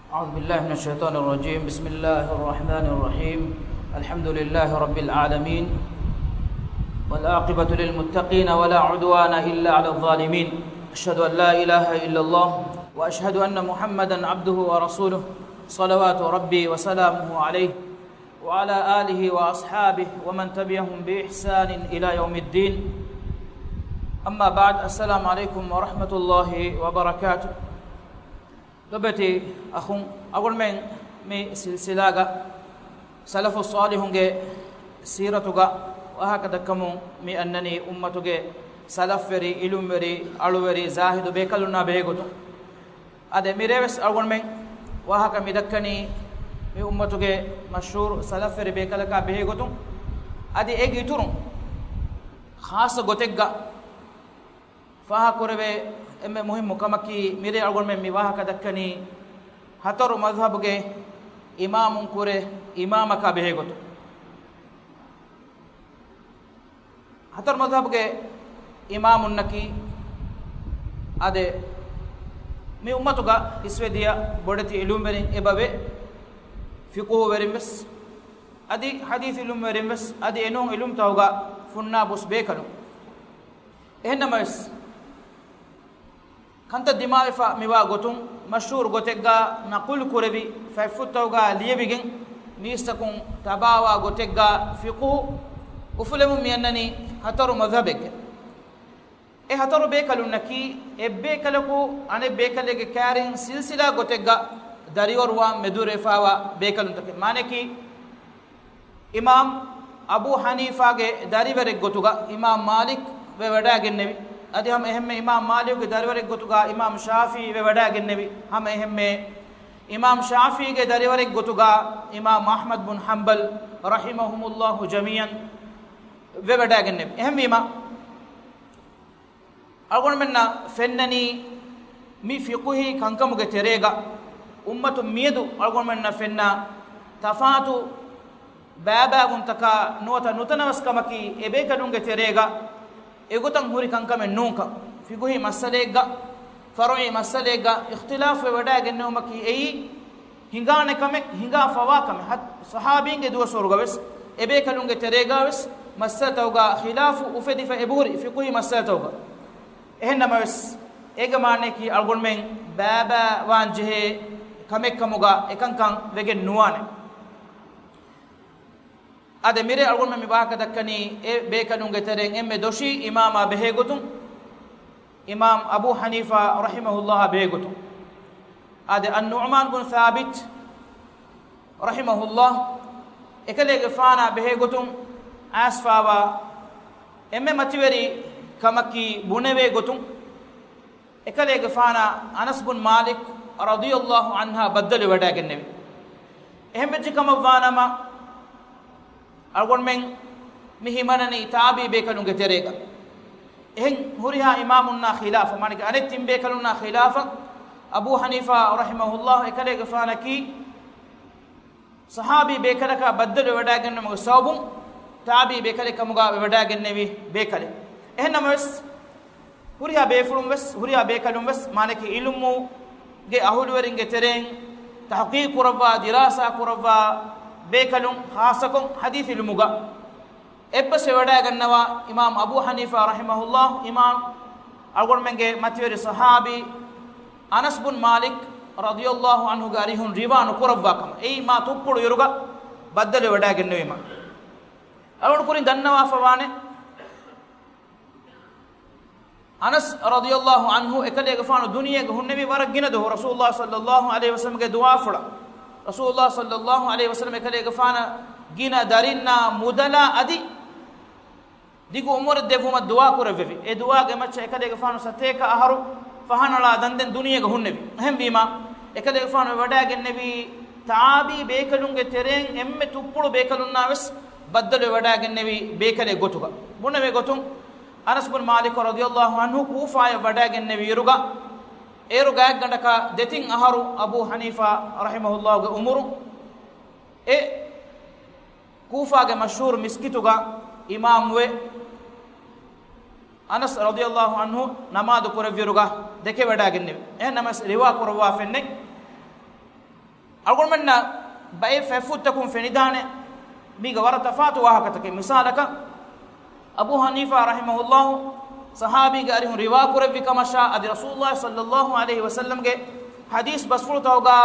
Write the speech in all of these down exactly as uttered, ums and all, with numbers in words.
أعوذ بالله من الشيطان الرجيم. بسم الله الرحمن الرحيم. الحمد لله رب العالمين. والعاقبة للمتقين ولا عدوان إلا على الظالمين. أشهد أن لا إله إلا الله وأشهد أن محمدا عبده ورسوله. صلوات ربي وسلامه عليه وعلى آله وأصحابه ومن تبعهم بإحسان إلى يوم الدين. أما بعد، السلام عليكم ورحمة الله وبركاته. ލޮބުވެތި އަޚުން، އަޅުގަނޑުމެން މި ސިލްސިލާގަ ސަލަފު ޞާލިޙުންގެ ސީރަތުގަ ވާހަކަ ދައްކަމުން މި އަންނަނީ އުއްމަތުގެ ސަލަފްވެރި، އިލްމުވެރި، އަޅުވެރި، ޒާހިދު ބޭކަލުންނާ ބެހޭގޮތުން. އާދެ، މިރޭވެސް އަޅުގަނޑުމެން ވާހަކަ މިދައްކަނީ މި އުއްމަތުގެ މަޝްހޫރު ސަލަފްވެރި ބޭކަލަކާ ބެހޭގޮތުން. އަދި އޭގެ އިތުރުން ޚާއްޞަ ގޮތެއްގަ ފާހަގަކުރެވޭ އެންމެ މުހިއްމު ކަމަކީ، މިރޭ އަޅުގަނޑުމެން މި ވާހަކަ ދައްކަނީ ހަތަރު މަޛްހަބުގެ އިމާމުންކުރެ އިމާމަކާ ބެހޭގޮތުން. ހަތަރު މަޛްހަބުގެ އިމާމުންނަކީ، އާދެ، މި އުއްމަތުގަ އިސްވެދިޔަ ބޮޑެތި އިލްމުވެރިން އެބަވޭ، ފިޤުހުވެރިންވެސް، އަދި ޙަދީޘް އިލްމުވެރިންވެސް، އަދި އެނޫން އިލްމުތަކުގަ ފުންނާބުސް ބޭކަލުން. އެހެންނަމަވެސް، ކަންތައް ދިމާވެފަ މިވާ ގޮތުން، މަޝްހޫރު ގޮތެއްގަ ނަޤުލު ކުރެވި، ފަތްފުށްތަކުގަ ލިޔެވިގެން، މީސްތަކުން ތަބާވާ ގޮތެއްގަ ފިޤުހު އުފުލެމުން މިއަންނަނީ ހަތަރު މަޛްހަބެއްގެ. އެ ހަތަރު ބޭކަލުންނަކީ، އެއްބޭކަލަކު އަނެއް ބޭކަލެއްގެ ކާރިން ސިލްސިލާ ގޮތެއްގަ ދަރިވަރުވާން މެދުވެރިވެފައިވާ ބޭކަލުންތަކެއް. މާނައަކީ، އިމާމް އަބޫ ޙަނީފާގެ ދަރިވަރެއް ގޮތުގަ އިމާމް މާލިކް ވެވަޑައިގެންނެވި. އަދި ހަމަ އެހެންމެ އިމާމް މާލިކުގެ ދަރިވަރެއް ގޮތުގަ އިމާމް ޝާފިޢީ ވެވަޑައިގެންނެވި. ހަމަ އެހެންމެ އިމާމް ޝާފިޢީގެ ދަރިވަރެއް ގޮތުގަ އިމާމް އަޙްމަދު ބުން ޙަންބަލް ރަޙިމަހުމުﷲ ޖަމީޢަން ވެވަޑައިގެންނެވި. އެހެންވީމަ، އަޅުގަނޑުމެންނަށް ފެންނަނީ، މި ފިޤުހީ ކަންކަމުގެ ތެރޭގަ އުއްމަތު މިއަދު އަޅުގަނޑުމެންނަށް ފެންނަ ތަފާތު ބައިބައިވުންތަކާ ނުވަތަ ނުތަނަވަސްކަމަކީ، އެބޭކަލުންގެ ތެރޭގަ އެގޮތަށް ހުރި ކަންކަމެއް ނޫންކަން. ފިޤުހީ މައްސަލައެއްގަ، ފަރުޢީ މައްސަލައެއްގަ އިޚްތިލާފު ވެވަޑައިގެންނެވުމަކީ އެއީ، ހިނގާނެ ކަމެއް، ހިނގާ ފަވާ ކަމެއް. ހަތް-، ޞަޙާބީންގެ ދުވަސްވަރުގަވެސް އެބޭކަލުންގެ ތެރޭގަވެސް މައްސަލަތަކުގަ ޚިލާފު އުފެދިފަ އެބަހުރި ފިޤުހީ މައްސަލަތަކުގަ. އެހެންނަމަވެސް، އޭގެ މާނައަކީ އަޅުގަނޑުމެން ބައިބައިވާން ޖެހޭ ކަމެއްކަމުގަ އެކަންކަން ވެގެން ނުވާނެ. އާދެ، މިރޭ އަޅުގަނޑުމެން މި ވާހަކަ ދައްކަނީ އެ ބޭކަލުންގެ ތެރެއިން އެންމެ ދޮށީ އިމާމާ ބެހޭގޮތުން، އިމާމް އަބޫ ޙަނީފާ ރަޙިމަހުﷲ އާ ބެހޭގޮތުން. އާދެ، އައްނުޢުމާން ބުން ޘާބިތް ރަޙިމަހުﷲ އެކަލޭގެފާނާ ބެހޭގޮތުން އައިސްފައިވާ އެންމެ މަތިވެރި ކަމަކީ ބުނެވޭ ގޮތުން، އެކަލޭގެފާނާ އަނަސް ބުން މާލިކް ރަޟިޔަﷲ ޢަންހާ ބައްދަލުވެވަޑައިގެންނެވި. އެހެންވެއްޖެ ކަމަށްވާނަމަ، އަޅުގަނޑުމެން މި ހިމަނަނީ ތާބިޢީ ބޭކަލުންގެ ތެރޭގަ. އެހެން ހުރިހާ އިމާމުންނާ ޚިލާފަށް، މާނައަކީ އަނެއް ތިން ބޭކަލުންނާ ޚިލާފަށް، އަބޫ ޙަނީފާ ރަޙިމަހުﷲ އެކަލޭގެފާނަކީ ޞަޙާބީ ބޭކަލަކާ ބައްދަލު ވެވަޑައިގެންނެވުމުގެ ސަބަބުން ތާބިޢީ ބޭކަލެއް ކަމުގަ ވެވަޑައިގެންނެވި ބޭކަލެއް. އެހެންނަމަވެސް، ހުރިހާ ބޭފުޅުން ވެސް، ހުރިހާ ބޭކަލުން ވެސް، މާނައަކީ ޢިލްމުގެ އަހުލުވެރިންގެ ތެރެއިން ތަޙްޤީޤު ކުރައްވާ، ދިރާސާ ކުރައްވާ ބޭކަލުން، ޚާއްޞަކޮށް ޙަދީޘް ޢިލްމުގަ އެއްބަސް ވެވަޑައިގަންނަވާ އިމާމް އަބޫ ޙަނީފާ ރަޙިމަހުﷲ، އިމާމް އަޅުގަނޑުމެންގެ މަތިވެރި ޞަޙާބީ އަނަސް ބުން މާލިކް ރަޟިޔަﷲ ޢަންހުގެ އަރިހުން ރިވާ ނުކުރައްވާ ކަމަށް، އެއީ މާ ތުއްޕުޅު އިރުގަ ބައްދަލު ވެވަޑައިގެންނެވީމަ. އަޅުގަނޑު ކުރިން ދަންނަވާފަ ވާނެ، އަނަސް ރަޟިޔަﷲ ޢަންހު އެކަލޭގެފާނު ދުނިޔޭގަ ހުންނެވި ވަރަށް ގިނަ ދުވަހު، ރަސޫލުﷲ ޞައްލަﷲ ޢަލައިހި ވަސައްލަމްގެ ދުޢާފުޅަށް. ރަސޫލުﷲ ޞައްލަﷲ ޢަލައިހި ވަސައްލަމް އެކަލޭގެފާނަށް ގިނަ ދަރިންނާ މުދަލާ އަދި ދިގު ޢުމުރެއް ދެއްވުމަށް ދުޢާ ކުރެއްވެވި. އެ ދުޢާގެ މައްޗަށް އެކަލޭގެފާނު ސަތޭކަ އަހަރު ފަހަނަޅާ ދަންދެން ދުނިޔޭގަ ހުންނެވި. އެހެންވީމާ، އެކަލޭގެފާނު ވެވަޑައިގެންނެވީ ތާބީ ބޭކަލުންގެ ތެރެއިން އެންމެ ތުއްޕުޅު ބޭކަލުންނާ ވެސް ބައްދަލު ވެވަޑައިގެންނެވި ބޭކަލެއް ގޮތުގަ. ބުނެވޭ ގޮތުން، އަނަސް ބުން މާލިކު ރަޟިޔަﷲ ޢަންހު ކޫފާޔަށް ވަޑައިގެންނެވި އިރުގަ، އޭރު ގާތްގަނޑަކަށް ދެތިން އަހަރު އަބޫ ޙަނީފާ ރަޙިމަހުﷲގެ ޢުމުރު އެ ކޫފާގެ މަޝްހޫރު މިސްކިތުގަ އިމާމުވެ، އަނަސް ރަޟިޔަﷲ ޢަންހު ނަމާދު ކުރެއްވިއިރުގަ ދެކެވަޑައިގެންނެވި. އެހެން ނަމަވެސް ރިވާ ކުރައްވާފެންނެއް، އަޅުގަނޑުމެންނަށް ބައެއް ފަތްފުށްތަކުން ފެނިދާނެ މީގަ ވަރަށް ތަފާތު ވާހަކަތަކެއް. މިސާލަކަށް، އަބޫ ޙަނީފާ ރަޙިމަހުﷲ ޞަޙާބީގެ އަރިހުން ރިވާކުރެއްވި ކަމަށާ އަދި ރަސޫލުﷲ ޞައްލައްލާހު ޢަލައިހި ވަސައްލަމްގެ ޙަދީޘް ބަސްފުޅުތަކުގަ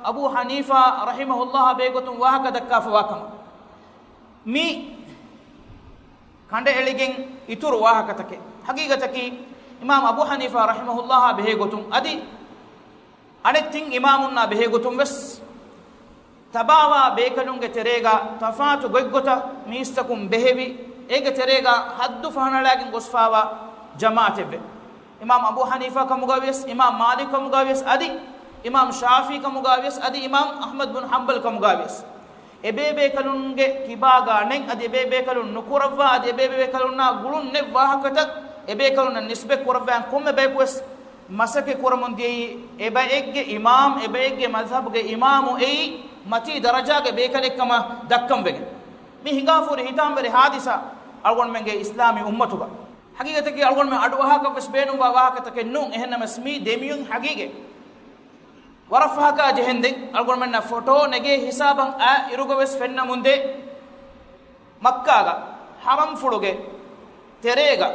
އަބޫ ޙަނީފާ ރަޙިމަހުﷲ ބެހޭގޮތުން ވާހަކަ ދައްކާފަވާ ކަމަށް. މި ކަނޑައެޅިގެން އިތުރު ވާހަކަތަކެއް. ޙަޤީޤަތަކީ، އިމާމް އަބޫ ޙަނީފާ ރަޙިމަހުﷲ ބެހޭގޮތުން އަދި އަނެއް ތިން އިމާމުންނާ ބެހޭގޮތުން ވެސް ތަބާވާ ބޭކަލުންގެ ތެރޭގަ ތަފާތު ގޮތްގޮތަށް މީސްތަކުން ބެހެވި، އޭގެ ތެރޭގަ ޙައްދު ފަހަނަޅާގެން ގޮސްފާވާ ޖަމާޢަތެއްވެ. އިމާމް އަބޫ ޙަނީފާ ކަމުގަ ވިޔަސް، އިމާމް މާލިކް ކަމުގަ ވިޔަސް، އަދި އިމާމް ޝާފިޢީ ކަމުގަ ވިޔަސް، އަދި އިމާމް އަޙްމަދު ބިން ޙަންބަލް ކަމުގަ ވިޔަސް، އެބޭބޭކަލުންގެ ކިބާގަ ނެތް، އަދި އެބޭބޭކަލުން ނުކުރައްވާ، އަދި އެބޭބޭކަލުންނާ ގުޅުން ނެތް ވާހަކަތައް އެބޭކަލުންނަށް ނިސްބަތް ކުރައްވާ ކޮންމެ ބަޔަކު ވެސް މަސައްކަތް ކުރަމުން ދިޔައީ، އެބައެއްގެ އިމާމް، އެބައެއްގެ މަޒްހަބުގެ އިމާމު އެއީ މަތީ ދަރަޖާގެ ބޭކަލެއްކަމަށް ދައްކަން ވެގެން. މި ހިނގާފަހުރި ހިތާމަވެރި ޙާދިސާ އަޅުގަނޑުމެންގެ އިސްލާމީ އުއްމަތުގަ. ޙަޤީޤަތަކީ އަޅުގަނޑުމެން އަޑުއަހާކަށް ވެސް ބޭނުންވާ ވާހަކަތަކެއް ނޫން. އެހެންނަމަވެސް މީ ދެމިޔުން ޙަޤީޤަތް. ވަރަށް ފަހަކާ ޖެހެންދެން އަޅުގަނޑުމެންނަށް ފޮޓޯ ނެގޭ ހިސާބަށް އާ އިރުގަ ވެސް ފެންނަމުންދޭ، މައްކާގަ ޙަރަމްފުޅުގެ ތެރޭގަ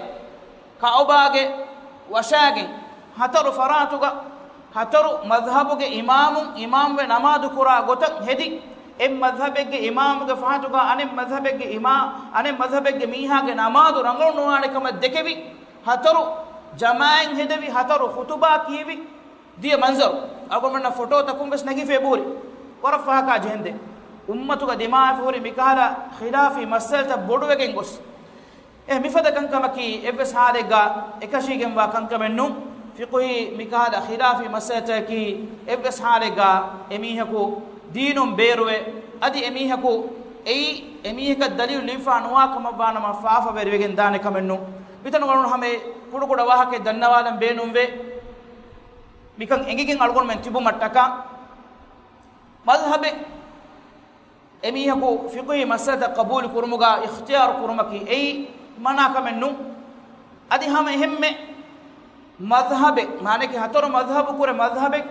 ކަޢުބާގެ ވަށާގެން ހަތަރު ފަރާތުގަ ހަތަރު މަޒްހަބުގެ އިމާމުން އިމާމްވެ ނަމާދު ކުރާ ގޮތަށް ހެދި، އެއް މަޒްހަބެއްގެ އިމާމުގެ ފަހަތުގަ އަނެއް މަޒްހަބެއްގެ އިމާ-، އަނެއް މަޒްހަބެއްގެ މީހާގެ ނަމާދު ރަނގަޅު ނުވާނެ ކަމަށް ދެކެވި، ހަތަރު ޖަމާޢަތް ހެދެވި، ހަތަރު ޚުތުބާ ކިޔެވި، ދިޔަ މަންޒަރު އަޅުގަނޑުމެންނަށް ފޮޓޯތަކުން ވެސް ނެގިފަ އެބަހުރި. ވަރަށް ފަހަކާ ޖެހެންދެން އުއްމަތުގަ ދިމާވެފަ ހުރި މިކަހަލަ ޚިލާފީ މައްސަލަތައް ބޮޑުވެގެން ގޮސް، އެ މިފަދަ ކަންކަމަކީ އެއްވެސް ޙާލެއްގަ އެކަށީގެންވާ ކަންކަމެއް ނޫން. ފިޤުހީ މިކަހަލަ ޚިލާފީ މައްސަލަތަކަކީ އެއްވެސް ޙާލެއްގަ އެމީހަކު ދީނުން ބޭރުވެ، އަދި އެމީހަކު އެއީ އެމީހަކަށް ދަލީލު ލިބިފަ ނުވާ ކަމަށްވާނަމަ ފާފަވެރިވެގެން ދާނެ ކަމެއް ނޫން. މިތަނުގަ އަޅުގަނޑު ހަމަ ކުޑަކުޑަ ވާހަކައެއް ދަންނަވާލަން ބޭނުންވޭ. މިކަން އެނގިގެން އަޅުގަނޑުމެން ތިބުމަށްޓަކާ، މަޒްހަބެއް އެމީހަކު ފިޤުހީ މައްސަލަތައް ޤަބޫލު ކުރުމުގަ އިޚްތިޔާރު ކުރުމަކީ އެއީ މަނާ ކަމެއް ނޫން. އަދި ހަމަ އެހެންމެ މަޒްހަބެއް، މާނައަކީ ހަތަރު މަޒްހަބު ކުރެ މަޒްހަބެއް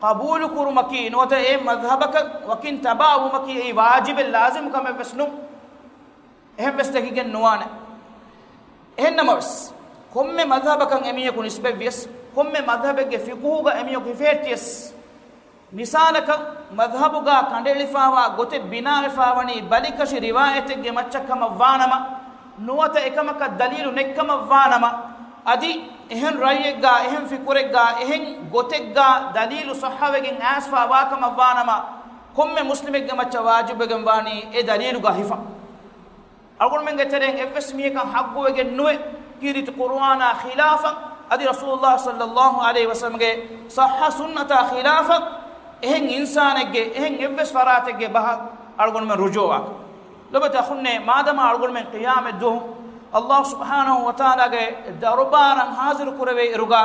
ޤަބޫލު ކުރުމަކީ ނުވަތަ އެ މަޒްހަބަކަށް ވަކިން ތަބާވުމަކީ އެއީ ވާޖިބެއް ލާޒިމު ކަމެއް ވެސް ނޫން. އެހެން ވެސް ދެކިގެން ނުވާނެ. އެހެން ނަމަވެސް، ކޮންމެ މަޒްހަބަކަށް އެމީހަކު ނިސްބަތްވިޔަސް، ކޮންމެ މަޒްހަބެއްގެ ފިޤުހުގަ އެމީހަކު ހިފެހެއްޓިޔަސް، މިސާލަކަށް، މަޒްހަބުގަ ކަނޑައެޅިފައިވާ ގޮތެއް ބިނާވެފައިވަނީ ބަލިކަށި ރިވާޔަތެއްގެ މައްޗަށް ކަމަށްވާނަމަ، ނުވަތަ އެކަމަކަށް ދަލީލު ނެތްކަމަށްވާނަމަ، އަދި އެހެން ރައުޔެއްގަ، އެހެން ފިކުރެއްގަ، އެހެން ގޮތެއްގަ ދަލީލު ޞައްޙަވެގެން އައިސްފައިވާ ކަމަށްވާނަމަ، ކޮންމެ މުސްލިމެއްގެ މައްޗަށް ވާޖިބުވެގެން ވާނީ އެ ދަލީލުގަ ހިފަން. އަޅުގަނޑުމެންގެ ތެރެއިން އެއްވެސް މީހަކަށް ޙައްޤުވެގެން ނުވޭ، ކީރިތި ޤުރުއާނާ ޚިލާފަށް، އަދި ރަސޫލުﷲ ޞައްލައްލާހު ޢަލައިހި ވަސައްލަމްގެ ޞައްޙަ ސުންނަތާ ޚިލާފަށް އެހެން އިންސާނެއްގެ، އެހެން އެއްވެސް ފަރާތެއްގެ ބަހަށް އަޅުގަނޑުމެން ރުޖޫޢަވާކަށް. ލޮބުވެތި އަޚުންނޭ، މާދަމާ އަޅުގަނޑުމެން ޤިޔާމަތްދުވަހު ﷲ ސުބްޙާނަހޫ ވަތަޢާލާގެ ދަރުބާރަށް ޙާޟިރު ކުރެވޭ އިރުގަ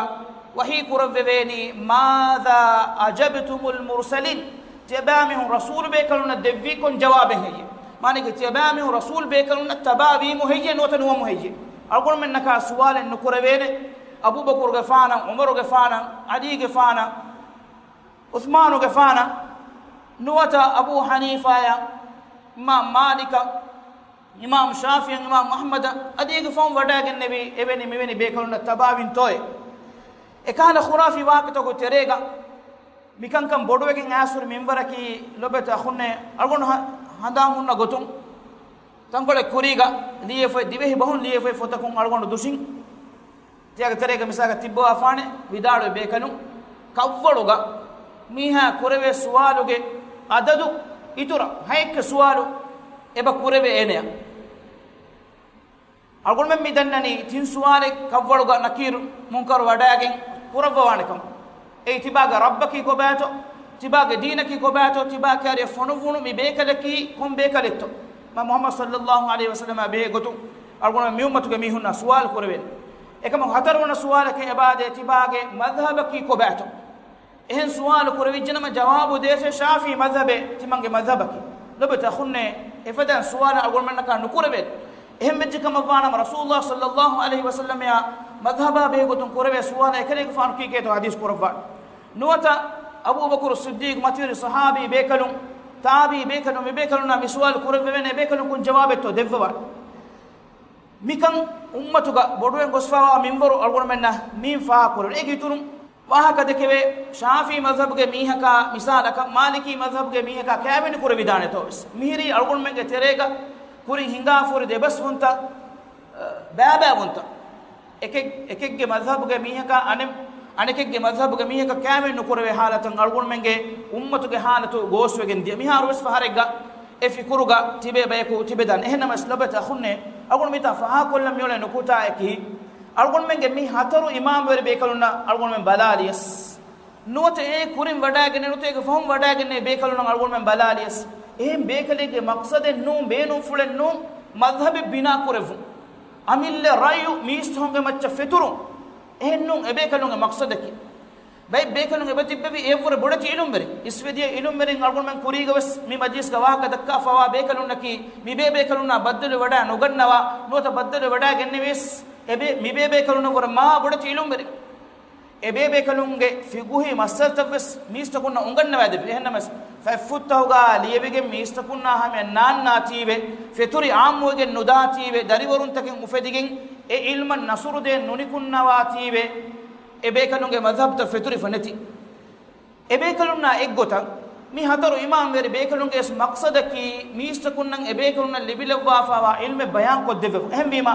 ވަޙީ ކުރެއްވެވޭނީ، ماذا أجبتم المرسلين؟ ތިޔަބައިމީހުން ރަސޫލު ބޭކަލުންނަށް ދެއްވީ ކޮން ޖަވާބެއް ހެއްޔޭ؟ މާނައަކީ، ތިޔަބައިމީހުން ރަސޫލު ބޭކަލުންނަށް ތަބާވީމު ހެއްޔޭ ނުވަތަ ނުވަމު ހެއްޔޭ؟ އަޅުގަނޑުމެންނަކާ ސުވާލެއް ނުކުރެވޭނެ. އަބޫބަކުރުގެފާނަށް، ޢުމަރުގެފާނަށް، ޢަލީގެފާނަށް، ޢުޘްމާނުގެފާނަށް، ނުވަތަ އަބޫ ޙަނީފާއަށް، އިމާމް މާލިކަށް، އިމާމް ޝާފިޢީއަށް، އިމާމް އަޙްމަދަށް، އަދި އޭގެ ފަހުން ވަޑައިގެންނެވި އެވެނި މިވެނި ބޭކަލުންނަށް ތަބާވީންތޯއޭ؟ އެކަހަލަ ޚުރާފީ ވާހަކަތަކުގެ ތެރޭގަ މިކަންކަން ބޮޑުވެގެން އައިސްފަ ހުރި މިންވަރަކީ، ލޮބުވެތި އަޚުންނޭ، އަޅުގަނޑު ހަ-، ހަނދާން ހުންނަ ގޮތުން، ތަންކޮޅެއް ކުރީގަ ލިޔެފައި، ދިވެހި ބަހުން ލިޔެފައި ފޮތަކުން އަޅުގަނޑު ދުށިން. ތިޔާގެ ތެރޭގަ މިސާލަކަށް ތިއްބަވާފާނެ، ވިދާޅުވި ބޭކަލުން، ކަށްވަޅުގަ މީހާ ކުރެވޭ ސުވާލުގެ އަދަދު އިތުރަށް ހައެއްކަ ސުވާލު އެބަ ކުރެވޭ އޭނަޔަށް. އަޅުގަނޑުމެން މި ދަންނަނީ ތިން ސުވާލެއް ކަށްވަޅުގަ ނަކީރު މުންކަރު ވަޑައިގެން ކުރައްވަވާނެ ކަމަށް. އެއީ، ތިބާގެ ރައްބަކީ ކޮބާތޯ؟ ތިބާގެ ދީނަކީ ކޮބާތޯ؟ ތިބާ ކައިރިއަށް ފޮނުއްވުނު މި ބޭކަލަކީ ކޮން ބޭކަލެއްތޯ؟ މާ މުޙައްމަދު ޞައްލައްލާހު ޢަލައިހި ވަސައްލަމާ ބެހޭ ގޮތުން އަޅުގަނޑު މި އުއްމަތުގެ މީހުންނާ ސުވާލު ކުރެވޭނެ. އެކަމަކު ހަތަރުވަނަ ސުވާލަކަށް އެބައާދޭ، ތިބާގެ މަޒްހަބަކީ ކޮބާތޯ؟ އެހެން ސުވާލު ކުރެވިއްޖެނަމަ، ޖަވާބު ދޭށޭ، ޝާފިޢީ މަޒްހަބޭ ތިމަންގެ މަޒްހަބަކީ. ލޮބުވެތި އަޚުންނޭ، އެފަދައިން ސުވާލެއް އަޅުގަނޑުމެންނަކާ ނުކުރެވޭނެ. އެހެން ވެއްޖެ ކަމަށްވާނަމަ، ރަސޫލުﷲ ޞައްލައްލާހު ޢަލައިހި ވަސައްލަމައާ މަޒްހަބާ ބެހޭގޮތުން ކުރެވޭ ސުވާލަށް އެކަލޭގެފާނު ކީކޭތޯ ޙަދީޘް ކުރައްވާނެ. ނުވަތަ އަބޫބަކުރު ޞިއްދީޤު މަތިވެރި ޞަޙާބީ ބޭކަލުން، ތާބިޢީ ބޭކަލުން، މި ބޭކަލުންނާ މި ސުވާލު ކުރެއްވެވޭނެ، އެ ބޭކަލުން ކޮން ޖަވާބެއްތޯ ދެއްވަވާނެ؟ މިކަން އުއްމަތުގަ ބޮޑުވެން ގޮސްފަވާ މިންވަރު އަޅުގަނޑުމެންނަށް މިއިން ފާހަގަކުރެވޭ. އޭގެ އިތުރުން ވާހަކަ ދެކެވޭ، ޝާފިޢީ މަޛްހަބުގެ މީހަކާ މިސާލަކަށް މާލިކީ މަޛްހަބުގެ މީހަކާ ކައިވެނި ކުރެވިދާނެތޯ ވެސް. މިހިރީ އަޅުގަނޑުމެންގެ ތެރޭގަ ކުރިން ހިނގާފަހުރި ދެބަސްވުންތައް، އަ، ބައިބައިވުންތައް. އެކެއް، އެކެއްގެ މަޛްހަބުގެ މީހަކާ އަނެއް، އަނެކެއްގެ މަޛްހަބުގެ މީހަކަށް ކައިވެނި ނުކުރެވޭ ހާލަތަށް އަޅުގަނޑުމެންގެ އުއްމަތުގެ ހާލަތު ގޯސްވެގެން ދިޔަ. މިހާރު ވެސް ފަހަރެއްގަ އެ ފިކުރުގަ ތިބޭ ބަޔަކު ތިބެދާނެ. އެހެންނަމަވެސް ލޮބުވެތި އަޚުންނޭ، އަޅުގަނޑު މިތާ ފާހަގަކޮށްލަން މިއުޅޭ ނުކުތާއަކީ، އަޅުގަނޑުމެންގެ މި ހަތަރު އިމާމްވެރި ބޭކަލުންނަށް އަޅުގަނޑުމެން ބަލާލިޔަސް، ނުވަތަ އޭ ކުރިން ވަޑައިގެންނެވި ނުވަތަ އޭގެ ފަހުން ވަޑައިގެންނެވި ބޭކަލުންނަށް އަޅުގަނޑުމެން ބަލާލިޔަސް، އެހެން ބޭކަލެއްގެ މަޤްޞަދެއް ނޫން، ބޭނުންފުޅެއް ނޫން، މަޛްހަބެއް ބިނާ ކުރެއްވުން. އަމިއްލަ ރައްޔު މީސްތަކުންގެ މައްޗަށް ފެތުރުން. އެހެން ނޫން އެބޭކަލުންގެ މަޤްޞަދަކީ. ބައެއް ބޭކަލުން އެބަ ތިއްބެވި އެއަށްވުރެ ބޮޑެތި އިލްމްވެރިން. އިސްވެދިޔަ އިލްމްވެރިން އަޅުގަނޑުމެން ކުރީގަވެސް މި މަޖިލިސްގަ ވާހަކަ ދައްކާފަވާ ބޭކަލުންނަކީ، މިބޭ ބޭކަލުންނާ ބައްދަލުވެވަޑައި ނުގަންނަވާ، ނުވަތަ ބައްދަލުވެވަޑައިގެންނެވިޔަސް، އެބޭ، މިބޭ ބޭކަލުންނަށްވުރެ މާ ބޮޑެތި އިލްމްވެރިން. އެބޭބޭކަލުންގެ ފިޤުހީ މައްސަލަތައްވެސް މީސްތަކުންނަށް އުނގަންނަވައިދެއްވި. އެހެންނަމަވެސް، ފަތްފުށްތަކުގަ ލިޔެވިގެން މީސްތަކުންނާ ހަމަޔަށް ނާންނާތީވެ، ފެތުރި އާއްމުވެގެން ނުދާތީވެ، ދަރިވަރުންތަކެއް އުފެދިގެން އެ އިލްމަށް ނަޞްރުދޭން ނުނިކުންނަވާތީވެ، އެބޭކަލުންގެ މަޛްހަބްތައް ފެތުރިފަ ނެތި. އެބޭކަލުންނާ އެއްގޮތަށް، މި ހަތަރު އިމާމްވެރި ބޭކަލުންގެ ވެސް މަޤްޞަދަކީ، މީސްތަކުންނަށް އެބޭކަލުންނަށް ލިބިލައްވާފަވާ އިލްމެއް ބަޔާންކޮށްދެއްވެވުން. އެހެންވީމަ،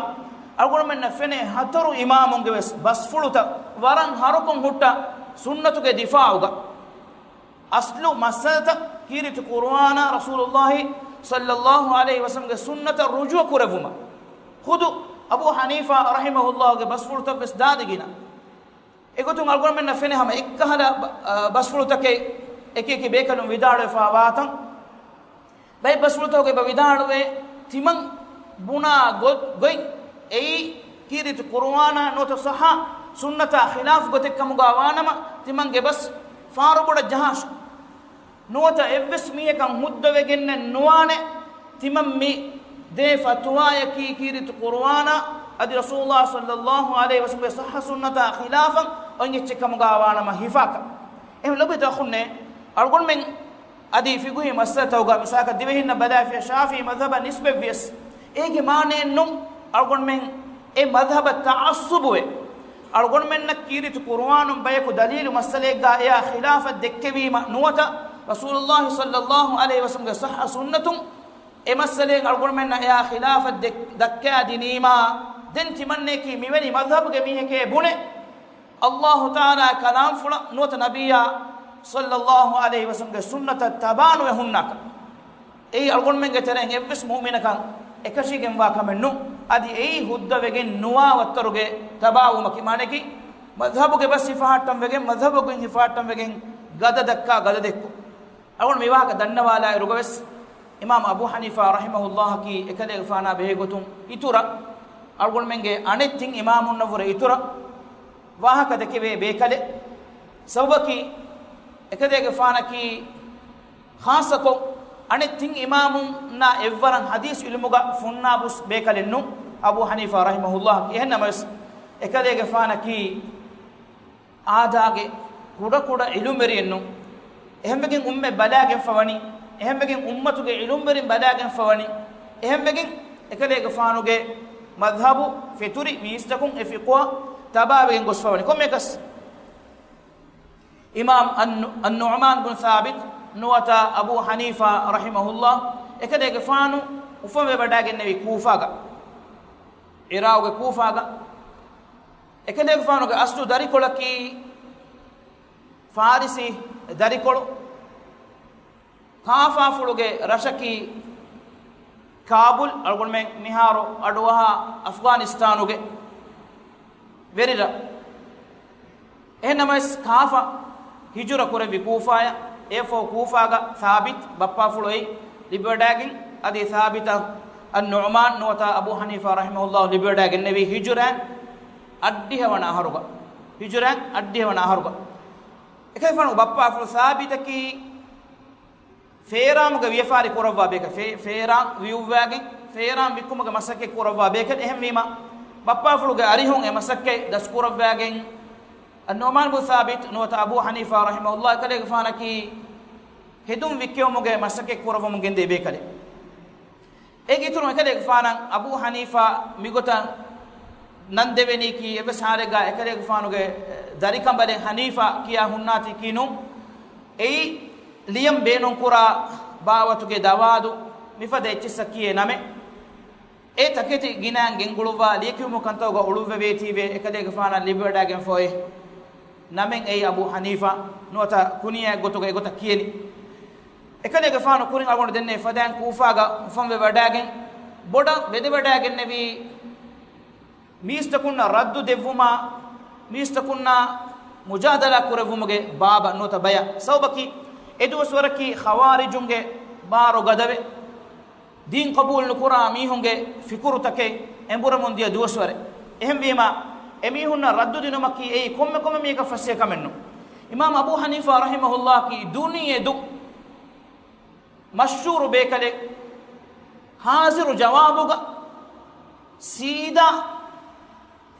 އަޅުގަނޑުމެންނަށް ފެނޭ ހަތަރު އިމާމުންގެ ވެސް ބަސްފުޅުތައް ވަރަށް ހަރުކޮށް ހުއްޓާ ސުންނަތުގެ ދިފާޢުގަ. އަސްލު މައްސަލަތައް ކީރިތި ޤުރުއާނާ ރަސޫލުﷲ ޞައްލަﷲ ޢަލައިހި ވަސައްލަމްގެ ސުންނަތަށް ރުޖޫޢަ ކުރެއްވުމަށް. ޚުދު އަބޫ ޙަނީފާ ރަޙިމަހުﷲގެ ބަސްފުޅުތައް ވެސް ދާދިގިނަ. އެގޮތުން އަޅުގަނޑުމެންނަށް ފެނޭ ހަމަ އެއްކަހަލަ ބަ-، އަ، ބަސްފުޅުތަކެއް އެކި އެކި ބޭކަލުން ވިދާޅުވެފަ ވާތަން، ބައެއް ބަސްފުޅުތަކުގަ އެބަ ވިދާޅުވޭ، ތިމަން ބުނާ ގޮ-، ގޮތް އެއީ ކީރިތި ޤުރުއާނާ ނުވަތަ ޞައްޙަ ސުންނަތާ ޚިލާފު ގޮތެއް ކަމުގަ ވާނަމަ، ތިމަންގެ ބަސް ފާރުބޮޑަށް ޖަހާށޭ. ނުވަތަ އެއްވެސް މީހަކަށް ހުއްދަވެގެންނެއް ނުވާނެ، ތިމަން މި ދޭ ފަތުވާޔަކީ ކީރިތި ޤުރުއާނާ އަދި ރަސޫލުﷲ ޞައްލަﷲ ޢަލައިހި ވަސައްލަމްގެ ޞައްޙަ ސުންނަތާ ޚިލާފަށް އޮތް އެއްޗެއް ކަމުގަ ވާނަމަ ހިފާކަށް. އެހެން ލޮބުވެތި އަޚުންނޭ، އަޅުގަނޑުމެން އަދި ފިޤުހީ މައްސަލަތަކުގަ މިސާލަކަށް ދިވެހިންނަށް ބަލާފިޔަ ޝާފިޢީ މަޛްހަބަށް ނިސްބަތްވިޔަސް، އޭގެ މާނައެއް ނޫން އަޅުގަނޑުމެން އެ މަޛްހަބަށް ތަޢައްޞުބުވެ، އަޅުގަނޑުމެންނަށް ކީރިތި ޤުރުއާނުން ބަޔަކު ދަލީލު މައްސަލައެއްގަ އެއާ ޚިލާފަށް ދެއްކެވީމަ ނުވަތަ ރަސޫލުﷲ ޞައްލަﷲ ޢަލައިހި ވަސައްލަމްގެ ޞައްޙަ ސުންނަތުން އެ މައްސަލައިން އަޅުގަނޑުމެންނަށް އެއާ ޚިލާފަށް ދެ-، ދައްކާދިނީމާ، ދެން ތިމަންނައަކީ މިވެނި މަޛްހަބުގެ މީހެކޭ ބުނެ، ﷲ ތަޢާލާ ކަލާމްފުޅަށް ނުވަތަ ނަބިއްޔާ ޞައްލަﷲ ޢަލައިހި ވަސައްލަމްގެ ސުންނަތަށް ތަބާނުވެ ހުންނާކަށް. އެއީ އަޅުގަނޑުމެންގެ ތެރެއިން އެއްވެސް މުއުމިނަކަށް އެކަށީގެންވާ ކަމެއް ނޫން. އަދި އެއީ ހުއްދަވެގެން ނުވާ ވައްތަރުގެ ތަބާވުމަކީ. މާނައަކީ، މަޛްހަބުގެ ބަސް ހިފަހައްޓަން ވެގެން، މަޛްހަބުގެ ބަސް ހިފަހައްޓަން ވެގެން ގަދަ ދައްކާ ގަދަ ދެއްކުން. އަޅުގަނޑު މި ވާހަކަ ދަންނަވާލާއިރުގަވެސް، އިމާމް އަބޫ ޙަނީފާ ރަޙިމަހުﷲއަކީ އެކަލޭގެފާނާ ބެހޭގޮތުން އިތުރަށް، އަޅުގަނޑުމެންގެ އަނެއް ތިން އިމާމުންނަށްވުރެ އިތުރަށް ވާހަކަ ދެކެވޭ ބޭކަލެއް. ސަބަބަކީ، އެކަލޭގެފާނަކީ ޚާއްޞަކޮށް، އަނެއް ތިން އިމާމުންނާ އެއްވަރަށް ޙަދީޘް ޢިލްމުގަ ފުންނާބުސް ބޭކަލެއް ނޫން އަބޫ ޙަނީފާ ރަޙިމަހުﷲ. އެހެންނަމަވެސް، އެކަލޭގެފާނަކީ އާދާގެ ކުޑަކުޑަ ޢިލްމުވެރިއެއް ނޫން. އެހެންވެގެން އުއްމަތް ބަލާގެންފަ ވަނީ، އެހެންވެގެން އުއްމަތުގެ ޢިލްމުވެރިން ބަލާގެންފަ ވަނީ، އެހެންވެގެން އެކަލޭގެފާނުގެ މަޛްހަބު ފެތުރި މީސްތަކުން އެ ފިޤުހަށް ތަބާވެގެން ގޮސްފަ ވަނީ. ކޮންމެއަކަސް، އިމާމް އައްނު-، އައްނުޢުމާން ބުން ސާބިތް ނުވަތަ އަބޫ ޙަނީފާ ރަޙިމަހުﷲ، އެކަލޭގެފާނު އުފަންވެވަޑައިގެންނެވީ ކޫފާގަ، ޢިރާޤުގެ ކޫފާގަ. އެކަލޭގެފާނުގެ އަސްލު ދަރިކޮޅަކީ ފާރިސީ ދަރިކޮޅު. ކާފާފުޅުގެ ރަށަކީ ކާބުލް، އަޅުގަނޑުމެން މިހާރު އަޑުއަހާ އަފްޣާނިސްތާނުގެ ވެރިރަށް. އެހެންނަމަވެސް ކާފަ ހިޖުރަ ކުރެއްވި ކޫފާޔަށް. އެއަށްފަހު ކޫފާގަ ސާބިތް ބައްޕާފުޅު އެއީ ލިބިވަޑައިގެން، އަދި ސާބިތަށް އައްނުޢުމާން ނުވަތަ އަބޫ ޙަނީފާ ރަޙިމަހުﷲ ލިބިވަޑައިގެންނެވީ ހިޖުރައިން އަށްޑިހަ ވަނަ އަހަރުގަ. ހިޖުރައިން އަށްޑިހަ ވަނަ އަހަރުގަ. އެކަލޭގެފާނުގެ ބައްޕާފުޅު ސާބިތަކީ ފޭރާމުގެ ވިޔަފާރި ކުރައްވާ ބޭކަލެއް، ފޭ-، ފޭރާން ވިއުއްވާގެން، ފޭރާން ވިއްކުމުގެ މަސައްކަތް ކުރައްވާ ބޭކަލެއް. އެހެންވީމަ، ބައްޕާފުޅުގެ އަރިހުން އެ މަސައްކަތް ދަސްކުރައްވާގެން، އައްނުޢުމާން ބުން ސާބިތު ނުވަތަ އަބޫ ޙަނީފާ ރަޙިމަހުﷲ އެކަލޭގެފާނަކީ ހެދުން ވިއްކެވުމުގެ މަސައްކަތް ކުރައްވަމުން ގެންދިޔަ ބޭކަލެއް. އޭގެ އިތުރުން އެކަލޭގެފާނަށް އަބޫ ޙަނީފާ މިގޮތަށް ނަން ދެވެނީކީ އެއްވެސް ހާލެއްގަ އެކަލޭގެފާނުގެ ދަރިކަނބަލެއް ޙަނީފާ ކިޔާ ހުންނާތީކީ ނޫން. އެއީ ލިޔަން ބޭނުންކުރާ ބާވަތުގެ ދަވާދު މިފަދަ އެއްޗިއްސަށް ކިޔޭ ނަމެއް. އެ ތަކެތި ގިނައިން ގެންގުޅުއްވާ ލިޔެކިޔުމު ކަންތައުގަ އުޅުއްވެވޭތީވެ އެކަލޭގެފާނަށް ލިބިވަޑައިގެންފަ އޮތް ނަމެއް އެއީ އަބޫ ޙަނީފާ ނުވަތަ ކުނިޔާއެއްގޮތުގަ އެގޮތަށް ކިޔެނީ. އެކަލޭގެފާނު ކުރިން އަޅުގަނޑު ދެންނެވި ފަދައިން ކޫފާގަ އުފަންވެވަޑައިގެން ބޮޑަށް ވެދެވަޑައިގެންނެވީ މީސްތަކުންނަށް ރައްދު ދެއްވުމާ، މީސްތަކުންނާ މުޖާދަލާ ކުރެއްވުމުގެ ބާބަށް ނުވަތަ ބަޔަށް. ސަބަބަކީ، އެދުވަސްވަރަކީ ޚަވާރިޖުންގެ ބާރު ގަދަވެ، ދީން ޤަބޫލު ނުކުރާ މީހުންގެ ފިކުރުތަކެއް އެނބުރެމުން ދިޔަ ދުވަސްވަރެއް. އެހެންވީމާ، އެމީހުންނަށް ރައްދު ދިނުމަކީ އެއީ ކޮންމެ ކޮންމެ މީހަކަށް ފަސޭހަ ކަމެއް ނޫން. އިމާމް އަބޫ ޙަނީފާ ރަޙިމަހުﷲ ކީ ދުނިޔެ ދުށް މަޝްހޫރު ބޭކަލެއް، ހާޒިރު ޖަވާބުގަ ސީދާ